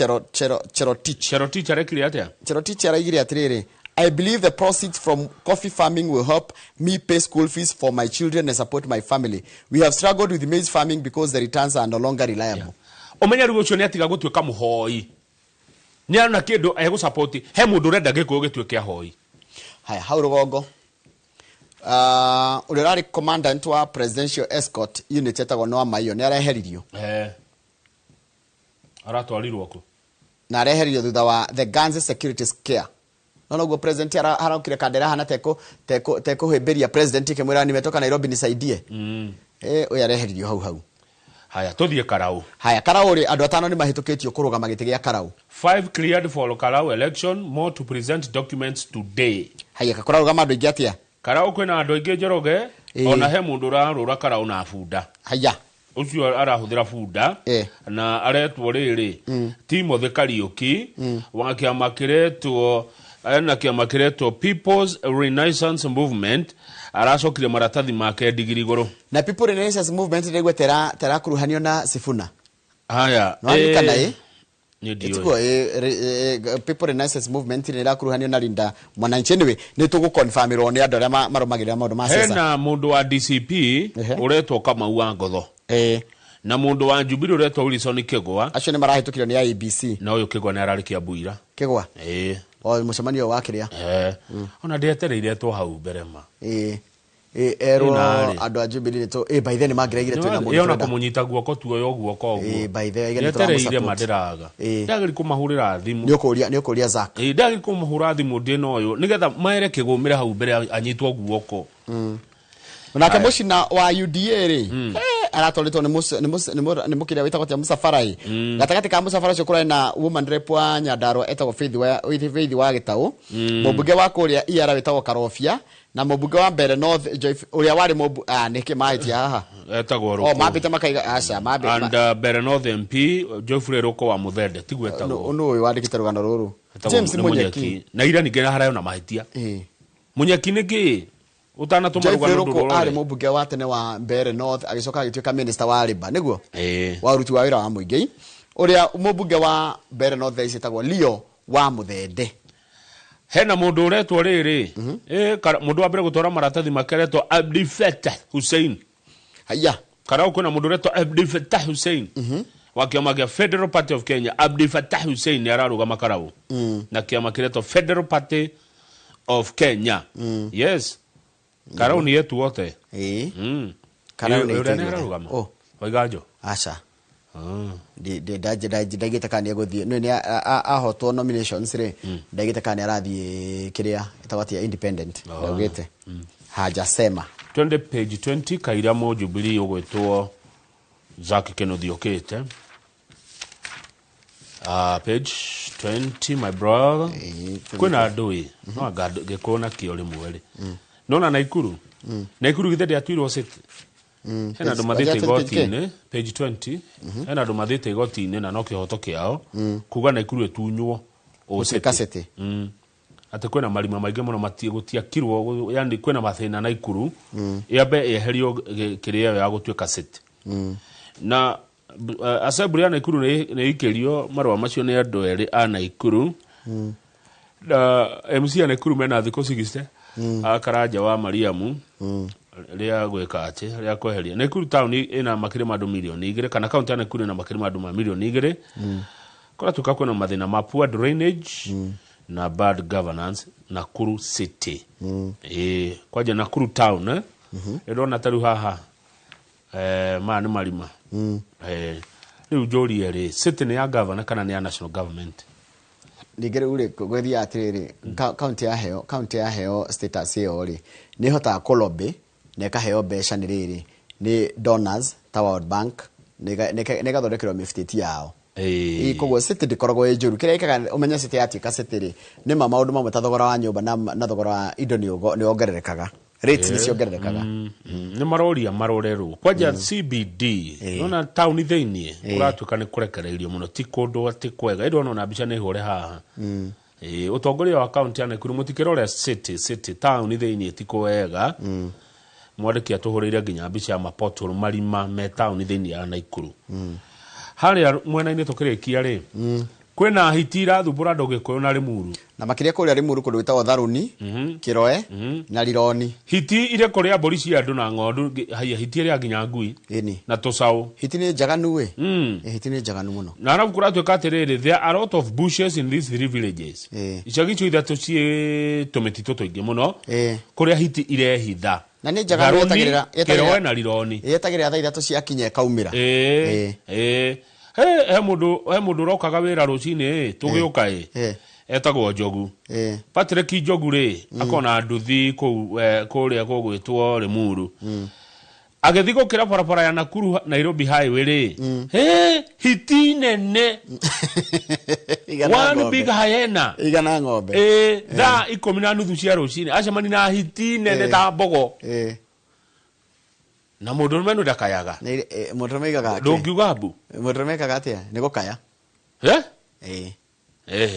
Cherotich. Cherotich arekire atĩa? Cherotich araigire atĩrĩrĩ, I believe the proceeds from coffee farming will help me pay school fees for my children and support my family. We have struggled with maize farming because the returns are no longer reliable. Ũmenye rĩu ũcio nĩ atiga gũtuĩka mũhoi. Nĩ arona kĩndũ egũsupport, he mũndũ ũrenda Gĩkũyũ gĩtuĩke ahoi. Haya, hau rũgongo. Ũrĩa ũrarĩ commandant wa presidential escort unit etagwo Noah Maiyo nĩ areheririo. Aratwarirwo kũ? Na areheririo thutha wa the Ganze security scare. No noguo president araukire kandera hana tekũhĩmbĩria president ikĩmwĩra nimetoka Nairobi nisaidie. Ũyũ areheririo hau hau. Haya, tũthiĩ Karau. Haya, Karau rĩ, andũ atano nĩ mahĩtũkĩtio kũrũgama gĩtĩ gĩa Karau. 5 cleared for Karau election, more to present documents today. Haya, kũrarũgama andũ aingĩ atĩa? Karau kwĩna andũ aingĩ Njoroge, ona he mũndũ ũrarũra Karau na bunda. Haya. Ũcio arahũthĩra bunda, na aretwo rĩrĩ, Timothy Kariuki, wa kĩama kĩretwo, na kĩama kĩretwo People's Renaissance Movement, aracokire maratathi make ndigiri igũrũ. Na People Renaissance Movement nĩguo terakuruhanio na Sifuna. Haya, No andĩkana ĩ? Nĩ ndiũĩ. Ĩtiguo, People Renaissance Movement nĩ ĩrakuruhanio na Linda Mwananchi. Anyway, nĩ tũgũconfirmĩrwo nĩ andũ arĩa marũmagĩrĩra maũndũ ma siasa. Hena mũndũ wa DCP ũretwo Kamau wa Ngotho. Na mũndũ wa Jubilee ũretwo Wilson Kĩgwa. Acio nĩ marahĩtũkirio nĩ IEBC. Na ũyũ Kĩgwa nĩ ararĩ Kiambu ira. Kĩgwa? O mũcemanio wa kĩrĩa? Ona ndietereire two hau mbere ma. Erwo Ĩna rĩ. andũ a Jubilee nĩ tũ-, by the way, nĩ mangĩraigire twĩna mũndũ Ĩona tũrenda. kũmũnyita guoko tuoyo guoko ũguo. By the way, aige nĩ Ndietereire tũramũsupport. mandĩraga. Ndagĩrĩirwo kũmahũrĩra thimũ. Nĩ ũkũria, nĩ ũkũria Zack. Ndagĩrĩirwo kũmahũra thimũ ndĩ na ũyũ, nĩgetha mere kĩgũmĩre hau mbere anyitwo guoko. Nake Haya. mũcina wa UDA rĩ, aratwarĩtwo nĩ mũkĩria wĩtagwo atĩa, Mũcabara ĩ. Gatagatĩ ka Mũcabara ũcio kũrarĩ na woman rep wa Nyandarua etagwo Faith wa Gĩtaũ. Mũmbunge wa kũrĩa Iara wĩtagwo Karobia, na mũmbunge wa Mbere North Joyce, ũrĩa warĩ mũmbu-, nĩkĩ mahĩtia haha? Etagwo O, Rũkũ. mambĩte makaiga, aca, mambe-, And, Mbere North MP, Geoffrey Rũkũ wa Mũthende, tiguo etagwo. Nũ ũyũ wandĩkĩte rũgano rũrũ? Etagwo James nĩ Munyeki. Munyeki. Na ira ningĩ harayo na mahĩtia. Munyeki nĩ kĩ? Ũtanatũma Geoffrey rũgano Rũkũ rũrũ arĩ rũrore. mũmbunge wa tene wa Mbere North, agĩcoka agĩtuĩka minister wa Labour, nĩguo? Wa ũruti wa wĩra wa mũingĩ. Ũrĩa mũmbunge wa Mbere North thaa ici etagwo Leo wa Mũthende. Hena mũndũ ũretwo rĩrĩ, mũndũ wa mbere gũtwara maratathi make aretwo Abdi Fatah Hussein. Haya. Karau kwĩna mũndũ ũretwo Abdi Fatah Hussein. Wa kĩama kĩa Federal Party of Kenya. Abdi Fatah Hussein nĩ ararũgama Karau. Na kĩama kĩretwo Federal Party of Kenya. Yes. Karau nĩ yetu wote. Karau nĩ Ũrĩa nĩ yetu ararũgama? Oh. Waiganjo. Aca. Ndaigĩte kana nĩ egũthiĩ nĩ ahotwo nominations rĩ, ndaigĩte kana nĩ arathiĩ kĩrĩa ĩtagwo atĩa, independent. Ndaugĩte hajasema. Twende page 20, Kaira mo Jubilee ũgwĩtwo Zack Kinuthi ũkĩte. Page 20, my brother. Kwĩna andũ ĩ no anga gĩkũyũ na kĩo rĩmwe rĩ, nona Naikuru, Naikuru githĩ ndĩatuirwo city? Hena andũ mathiĩte igoti-inĩ, page 20, hena andũ mathiĩte igoti-inĩ na no kĩhoto kĩao kuga Naikuru ĩtunywo ũ Gũtuĩka city. Atĩ kwĩna marima maingĩ mũno gũtiakirwo, yani kwĩna mathĩna Naikuru, ĩambe ĩeherio kĩrĩa ĩyo ya gũtuĩka city. Na assembly ya Naikuru nĩ ikĩrio marũa macio nĩ andũ erĩ a Naikuru, na MC ya Naikuru mena thikũ 60 a Karanja wa Mariamu rĩa gwĩka atĩ rĩa kweheria Naikuru town ĩna makĩria ma andũ 2 mirioni, kana kaunti ya Naikuru ĩna makĩria ma andũ ma 2 mirioni. Kũratuĩka kwĩna mathĩna ma poor drainage na bad governance Nakuru city. Ĩĩ, kwanja Nakuru town, eh? Ĩrona ta rĩu haha, maya nĩ marima. Rĩu njũrie rĩ, city nĩ ya governor kana nĩ ya national government? Ningĩ rĩu rĩ, gwĩthiaga atĩrĩrĩ, kaunti yaheo status ĩyo rĩ, nĩ ĩhotaga kũlobby na ĩkaheo mbeca nĩ rĩrĩ, nĩ donors ta World Bank, na ĩgathondekerwo mĩbĩtĩti yao. Koguo city ndĩkoragwo ĩ njũru. Kĩrĩa ĩkaga ũmenye city yatuĩka city rĩ, nĩ ma maũndũ mamwe ta thogora wa nyũmba na thogora wa indo nĩ wongererekaga, rates nĩ ciongererekaga. Nĩ maroria marorerwo kwanja CBD. Nona taũni thĩiniĩ kũratuĩka nĩ kũrekereirio mũno, ti kũndũ atĩ kwega. Ĩndĩ ona mbica nĩ hũre haha. Ũtongoria wa kaunti ya Nakuru, mũtikĩrore city taũni thĩiniĩ ti kwega. Mwandĩki atũhũrĩire nginya mbica ya mapothole, marima me taũni thĩiniĩ ya Nakuru. Harĩa mwena-inĩ tũkĩrĩkia rĩ, kwĩna hiti irathumbũra andũ Gĩkũyũ na Rĩmuru. Na makĩria kũrĩa Rĩmuru, kũndũ gwĩtagwo Tharuni, Kĩroe na Rironi. Hiti irĩ kũrĩa mbũri cia andũ na ng'ondu, haiya, hiti ĩrĩa nginya ngui Ĩni. na tũcaũ. Hiti nĩ njaganu ĩ. Hiti nĩ njaganu mũno. Na arabu kũratuĩka atĩrĩrĩ, there are a lot of bushes in these three villages. Icagi icio ithatũ ciĩ tũmĩtitũ tũingĩ mũno kũrĩa hiti irehitha. Na nĩ njaganu. Tharuni, yetagĩrĩra Kĩroe na Rironi. Yetagĩrĩra thaa 3 ciakinya ĩkaumĩra. Ĩĩ, he mũndũ ũrokaga wĩra rũcinĩ ĩ, tũgĩũka ĩ, etagwo Njogu. Patrick Njogu rĩ, akona nduthi kũu, kũrĩa gũgwĩtwo Rĩmuru, agĩthiĩ gũkĩra barabara ya Nakuru Nairobi highway rĩ, he hiti nene. Igana One ng'ombe. big hyena. Igana ng'ombe. Ĩ, thaa 10:30 cia rũcinĩ acemani na hiti nene ta mbogo. Na mũndũrũme nĩ ndakayaga. Mũndũrũme aigaga atĩa? Ndũngiuga mbu. Mũndũrũme ekaga atĩa? Nĩ gũkaya. Eh? Ĩĩ.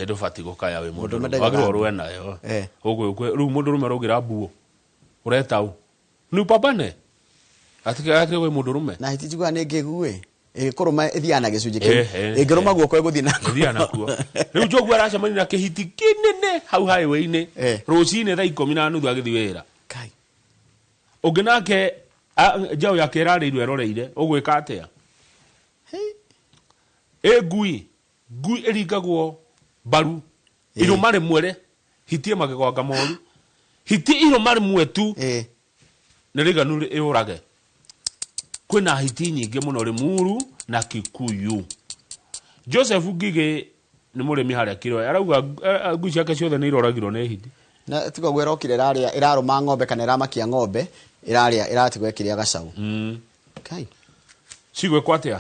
Ndũbatiĩ gũkaya wĩ Mũndũrũme mũndũrũme. ndaigaga Wagĩrĩirwo mbu. ũrũe nayo. Ũguo rĩu mũndũrũme ũraugĩra mbuo ũreta ũ nĩ upambane atikĩ wĩ mũndũrũme. Na hiti njiguaga nĩ ngĩgu ĩ, ĩgĩkũrũma ĩthiaga na gĩcunjĩ kĩu. Ĩngĩrũma guoko ĩgũthiĩ nakuo. Ĩthiaga nakuo. Rĩu Njogu aracemania na kĩhiti kĩnene hau highway-inĩ rũcinĩ thaa 10:30 agĩthiĩ wĩra. Kai. Ũngĩ nake njaũ yake ĩrarĩirwo ĩroreire, ũgwĩka atĩa? Ĩ ngui ĩringagwo mbaru irũma rĩmwe rĩ, hiti ĩ magegwanga moru, hiti irũma rĩmwe tu nĩ rĩiganu ĩũrage. Kwĩna hiti nyingĩ mũno Rĩmuru na Kikuyu. Joseph Ngigĩ nĩ mũrĩmi harĩa Kiroe, arauga ngui ciake ciothe nĩ iroragirwo nĩ hiti. Na tiga ũguo, ĩrokire ĩrarĩa, ĩrarũma ng'ombe kana ĩramakia ng'ombe, ĩrarĩa, ĩratigwo ĩkĩrĩa gacaũ. Kai. Cigwĩkwo atĩa?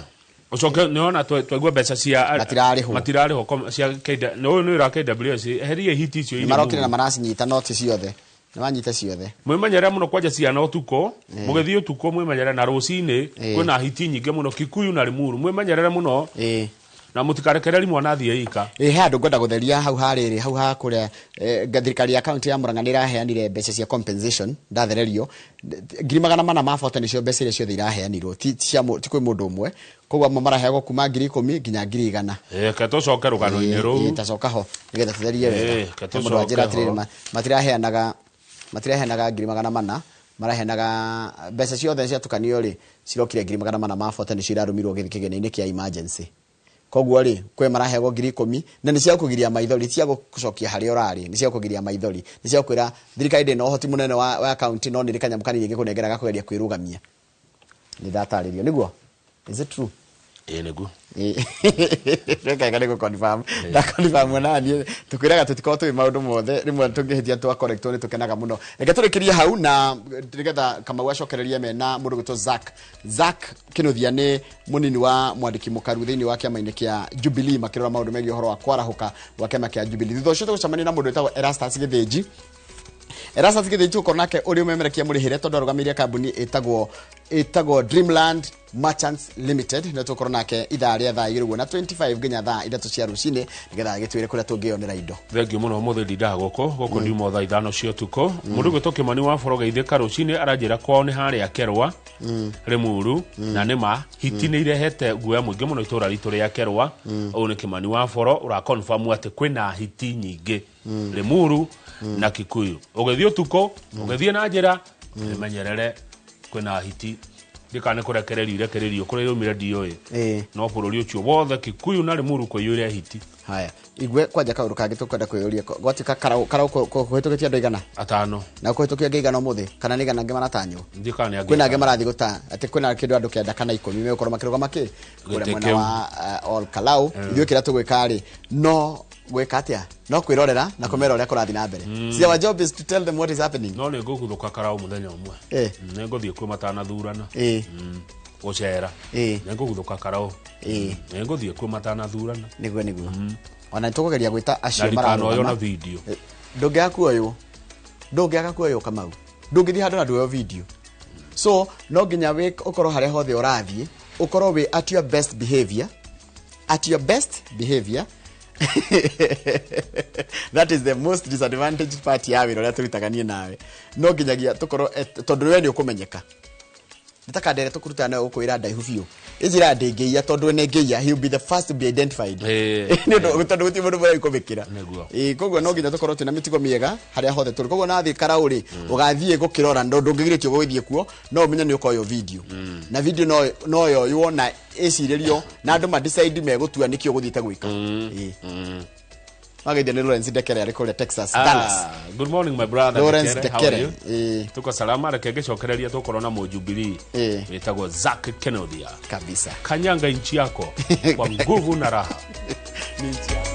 Ũcoke nĩwona twaigua mbeca cia Matirarĩhwo. Matirarĩhwo cia KW, nĩ ũyũ nĩ wĩra wa KWS, eherie hiti icio Nĩ irĩ marokire na Mũrũ. maracinyita, noti ciothe nĩ manyita ciothe. Mwĩmenyerere mũno kwanja ciana ũtukũ, mũgĩthiĩ ũtukũ mwĩmenyerere, na rũcinĩ kwĩna hiti nyingĩ mũno Kikuyu na Limuru, mwĩmenyerere mũno na mũtikarekererie mwana athiĩ ika. Ĩ, he handũ ngwenda gũtheria hau harĩrĩ, hau ha kũrĩa thirikari ya kaunti ya Murang'a nĩ ĩraheanire mbeca cia compensation, ndathererio 440,000 nĩcio mbeca iria ciothe iraheanirwo, ti kwĩ mũndũ ũmwe, koguo amwe maraheagwo kuma 10,000 nginya 100,000. Ke tũcoke rũgano-inĩ rũu. Tacoka ho nĩgetha tũtherie wega. Ke He mũndũ wanjĩra tũcoke atĩrĩrĩ, ho. Matiraheanaga 400,000, maraheanaga mbeca ciothe ciatukanio rĩ, cirokire 440,000 nĩcio irarũmirwo kĩgĩna-inĩ kĩa emergency. Koguo rĩ, kwĩ maraheagwo 10,000, na nĩ cia kũgiria maithori, ti cia gũcokia harĩa ũrarĩ, nĩ cia kũgiria maithori, nĩ cia kwĩra thirikari ndĩ na ũhoti mũnene wa kaunti, no nĩ kanyamũ kanini ngĩkũnengera gakũgeria kwĩrũgamia. Nĩ ndatarĩrio nĩguo? Is it true? Ĩĩ nĩguo. Reka nĩ gũ-confirm. Nda confirm na niĩ tũkwĩraga tũtikoragwo tũĩ maũndũ mothe, rĩmwe tũngĩhĩtia twa correct nĩ tũkenaga mũno. Reke tũrĩkĩrie hau na nĩgetha Kamau acokererie mena mũndũ gwĩtwo Zack. Zack Kinuthia nĩ mũnini wa mwandĩki mũkaru thĩinĩ wa kĩama-inĩ kĩa Jubilee, makĩrora maũndũ megiĩ ũhoro wa kwarahũka gwa kĩama kĩa Jubilee. Thutha ũcio tũgũcemania na mũndũ wĩtagwo Erastus Gĩthĩnji. Erastus Gĩthĩnji tũgũkorwo nake ũrĩa ũmemerekia mũrĩhĩre tondũ arũgamĩrĩire kambuni ĩtagwo Dreamland Merchants Limited, na tũgũkorwo nake ithaa rĩa thaa 2 ũguo na 25 nginya thaa 3 cia rũcinĩ nĩgetha agĩtwĩre kũrĩa tũngĩyonera indo. Thengiũ mũno ũmũthĩ ndindaga gũkũ ndiuma thaa 5 cia ũtukũ. Mũndũ ũgwĩtwo Kĩmani wa Borogeithĩka rũcinĩ aranjĩra kwao nĩ harĩa Kerwa Limuru, na nĩ ma hiti nĩ irehete guoya mũingĩ mũno itũra ritũ rĩa Kerwa. Ũyũ nĩ Kĩmani wa Boro ũra confirm atĩ kwĩna hiti nyingĩ Limuru na Kikuyu. Ũgĩthiĩ ũtukũ, ũgĩthiĩ na njĩra, wĩmenyerere kwĩna hiti. Ndikana kũrekererio irekererio kũrĩa iraumire ndiũĩ, no bũrũri ũcio wothe Kikuyu na Limuru kũiyũire hiti. Haya, igue kwanja kaũndũ kangĩ tũkwenda kwĩyũria, gwatuĩka karau kũhĩtũkĩtie andũ aigana? 5. Na kũhĩtũkia angĩ aigana ũmũthĩ kana nĩ igana angĩ maratanywo? Ndikana nĩ angĩ. Kwĩna angĩ marathiĩ gũta atĩ kwĩna kĩndũ andũ 9 kana 10 megũkorwo makĩrũgama kĩ kũrĩa mwena wa Ol Kalou. Ithuĩ kĩrĩa tũgwĩka rĩ, no gwĩka atĩa? No kwĩrorera na kũmera ũrĩa kũrathiĩ na mbere. See, our job is to tell them what is happening. No nĩ ngũguthũka karau mũthenya ũmwe. Nĩ ngũthiĩ kuo matanathurana. Gũcera. Nĩ ngũguthũka karau. Nĩ ngũthiĩ kuo matanathurana. Nĩguo nĩguo. Ona nĩtũkũgeria gwĩta acio mararũgama. Na ndikanoywo na video. Ndũngĩaga kuoywo. Ndũngĩaga kuoywo Kamau. Ndũngĩthiĩ handũ na nduoywo video. So no nginya ũkorwo harĩa hothe ũrathiĩ, ũkorwo wĩ at your best behavior. At your best behavior. That is the most disadvantaged part ya wĩra ũrĩa tũrutaga niĩ nawe. No nginyagia tũkorwo tondũ we nĩ ũkũmenyeka. Nĩ ta kanda ĩrĩa tũkũrutaga nayo gũkwĩra ndaihu biũ. Ĩnjĩra ndĩngĩiya tondũ nĩ ngĩiya, he will be the first to be identified. Nĩ ũndũ tondũ gũtirĩ mũndũ mũrĩa ũkũmĩkĩra. Koguo no nginya tũkorwo twĩna mĩtugo mĩega harĩa hothe tũrĩ. Koguo nathiĩ karau rĩ, ũgathiĩ gũkĩrora ndũngĩgirĩtio gũgĩthiĩ kuo, no ũmenye nĩ ũkoywo video. Na video no yoywo na ĩcirĩrio na andũ ma decide megũtua nĩkĩ ũgũthiĩte gwĩka. Mageithia nĩ Lawrence Ndekere arĩ kũrĩa Texas, Dallas. Good morning my brother Lawrence Ndekere, how are Ndekere. you? Tuko salama, reke ngĩcokereria tũkorwo na Mũjubilee wĩtagwo Zack Kenodia. Kabisa. Kanyanga nchi yako kwa nguvu na raha. Ni nchi yako.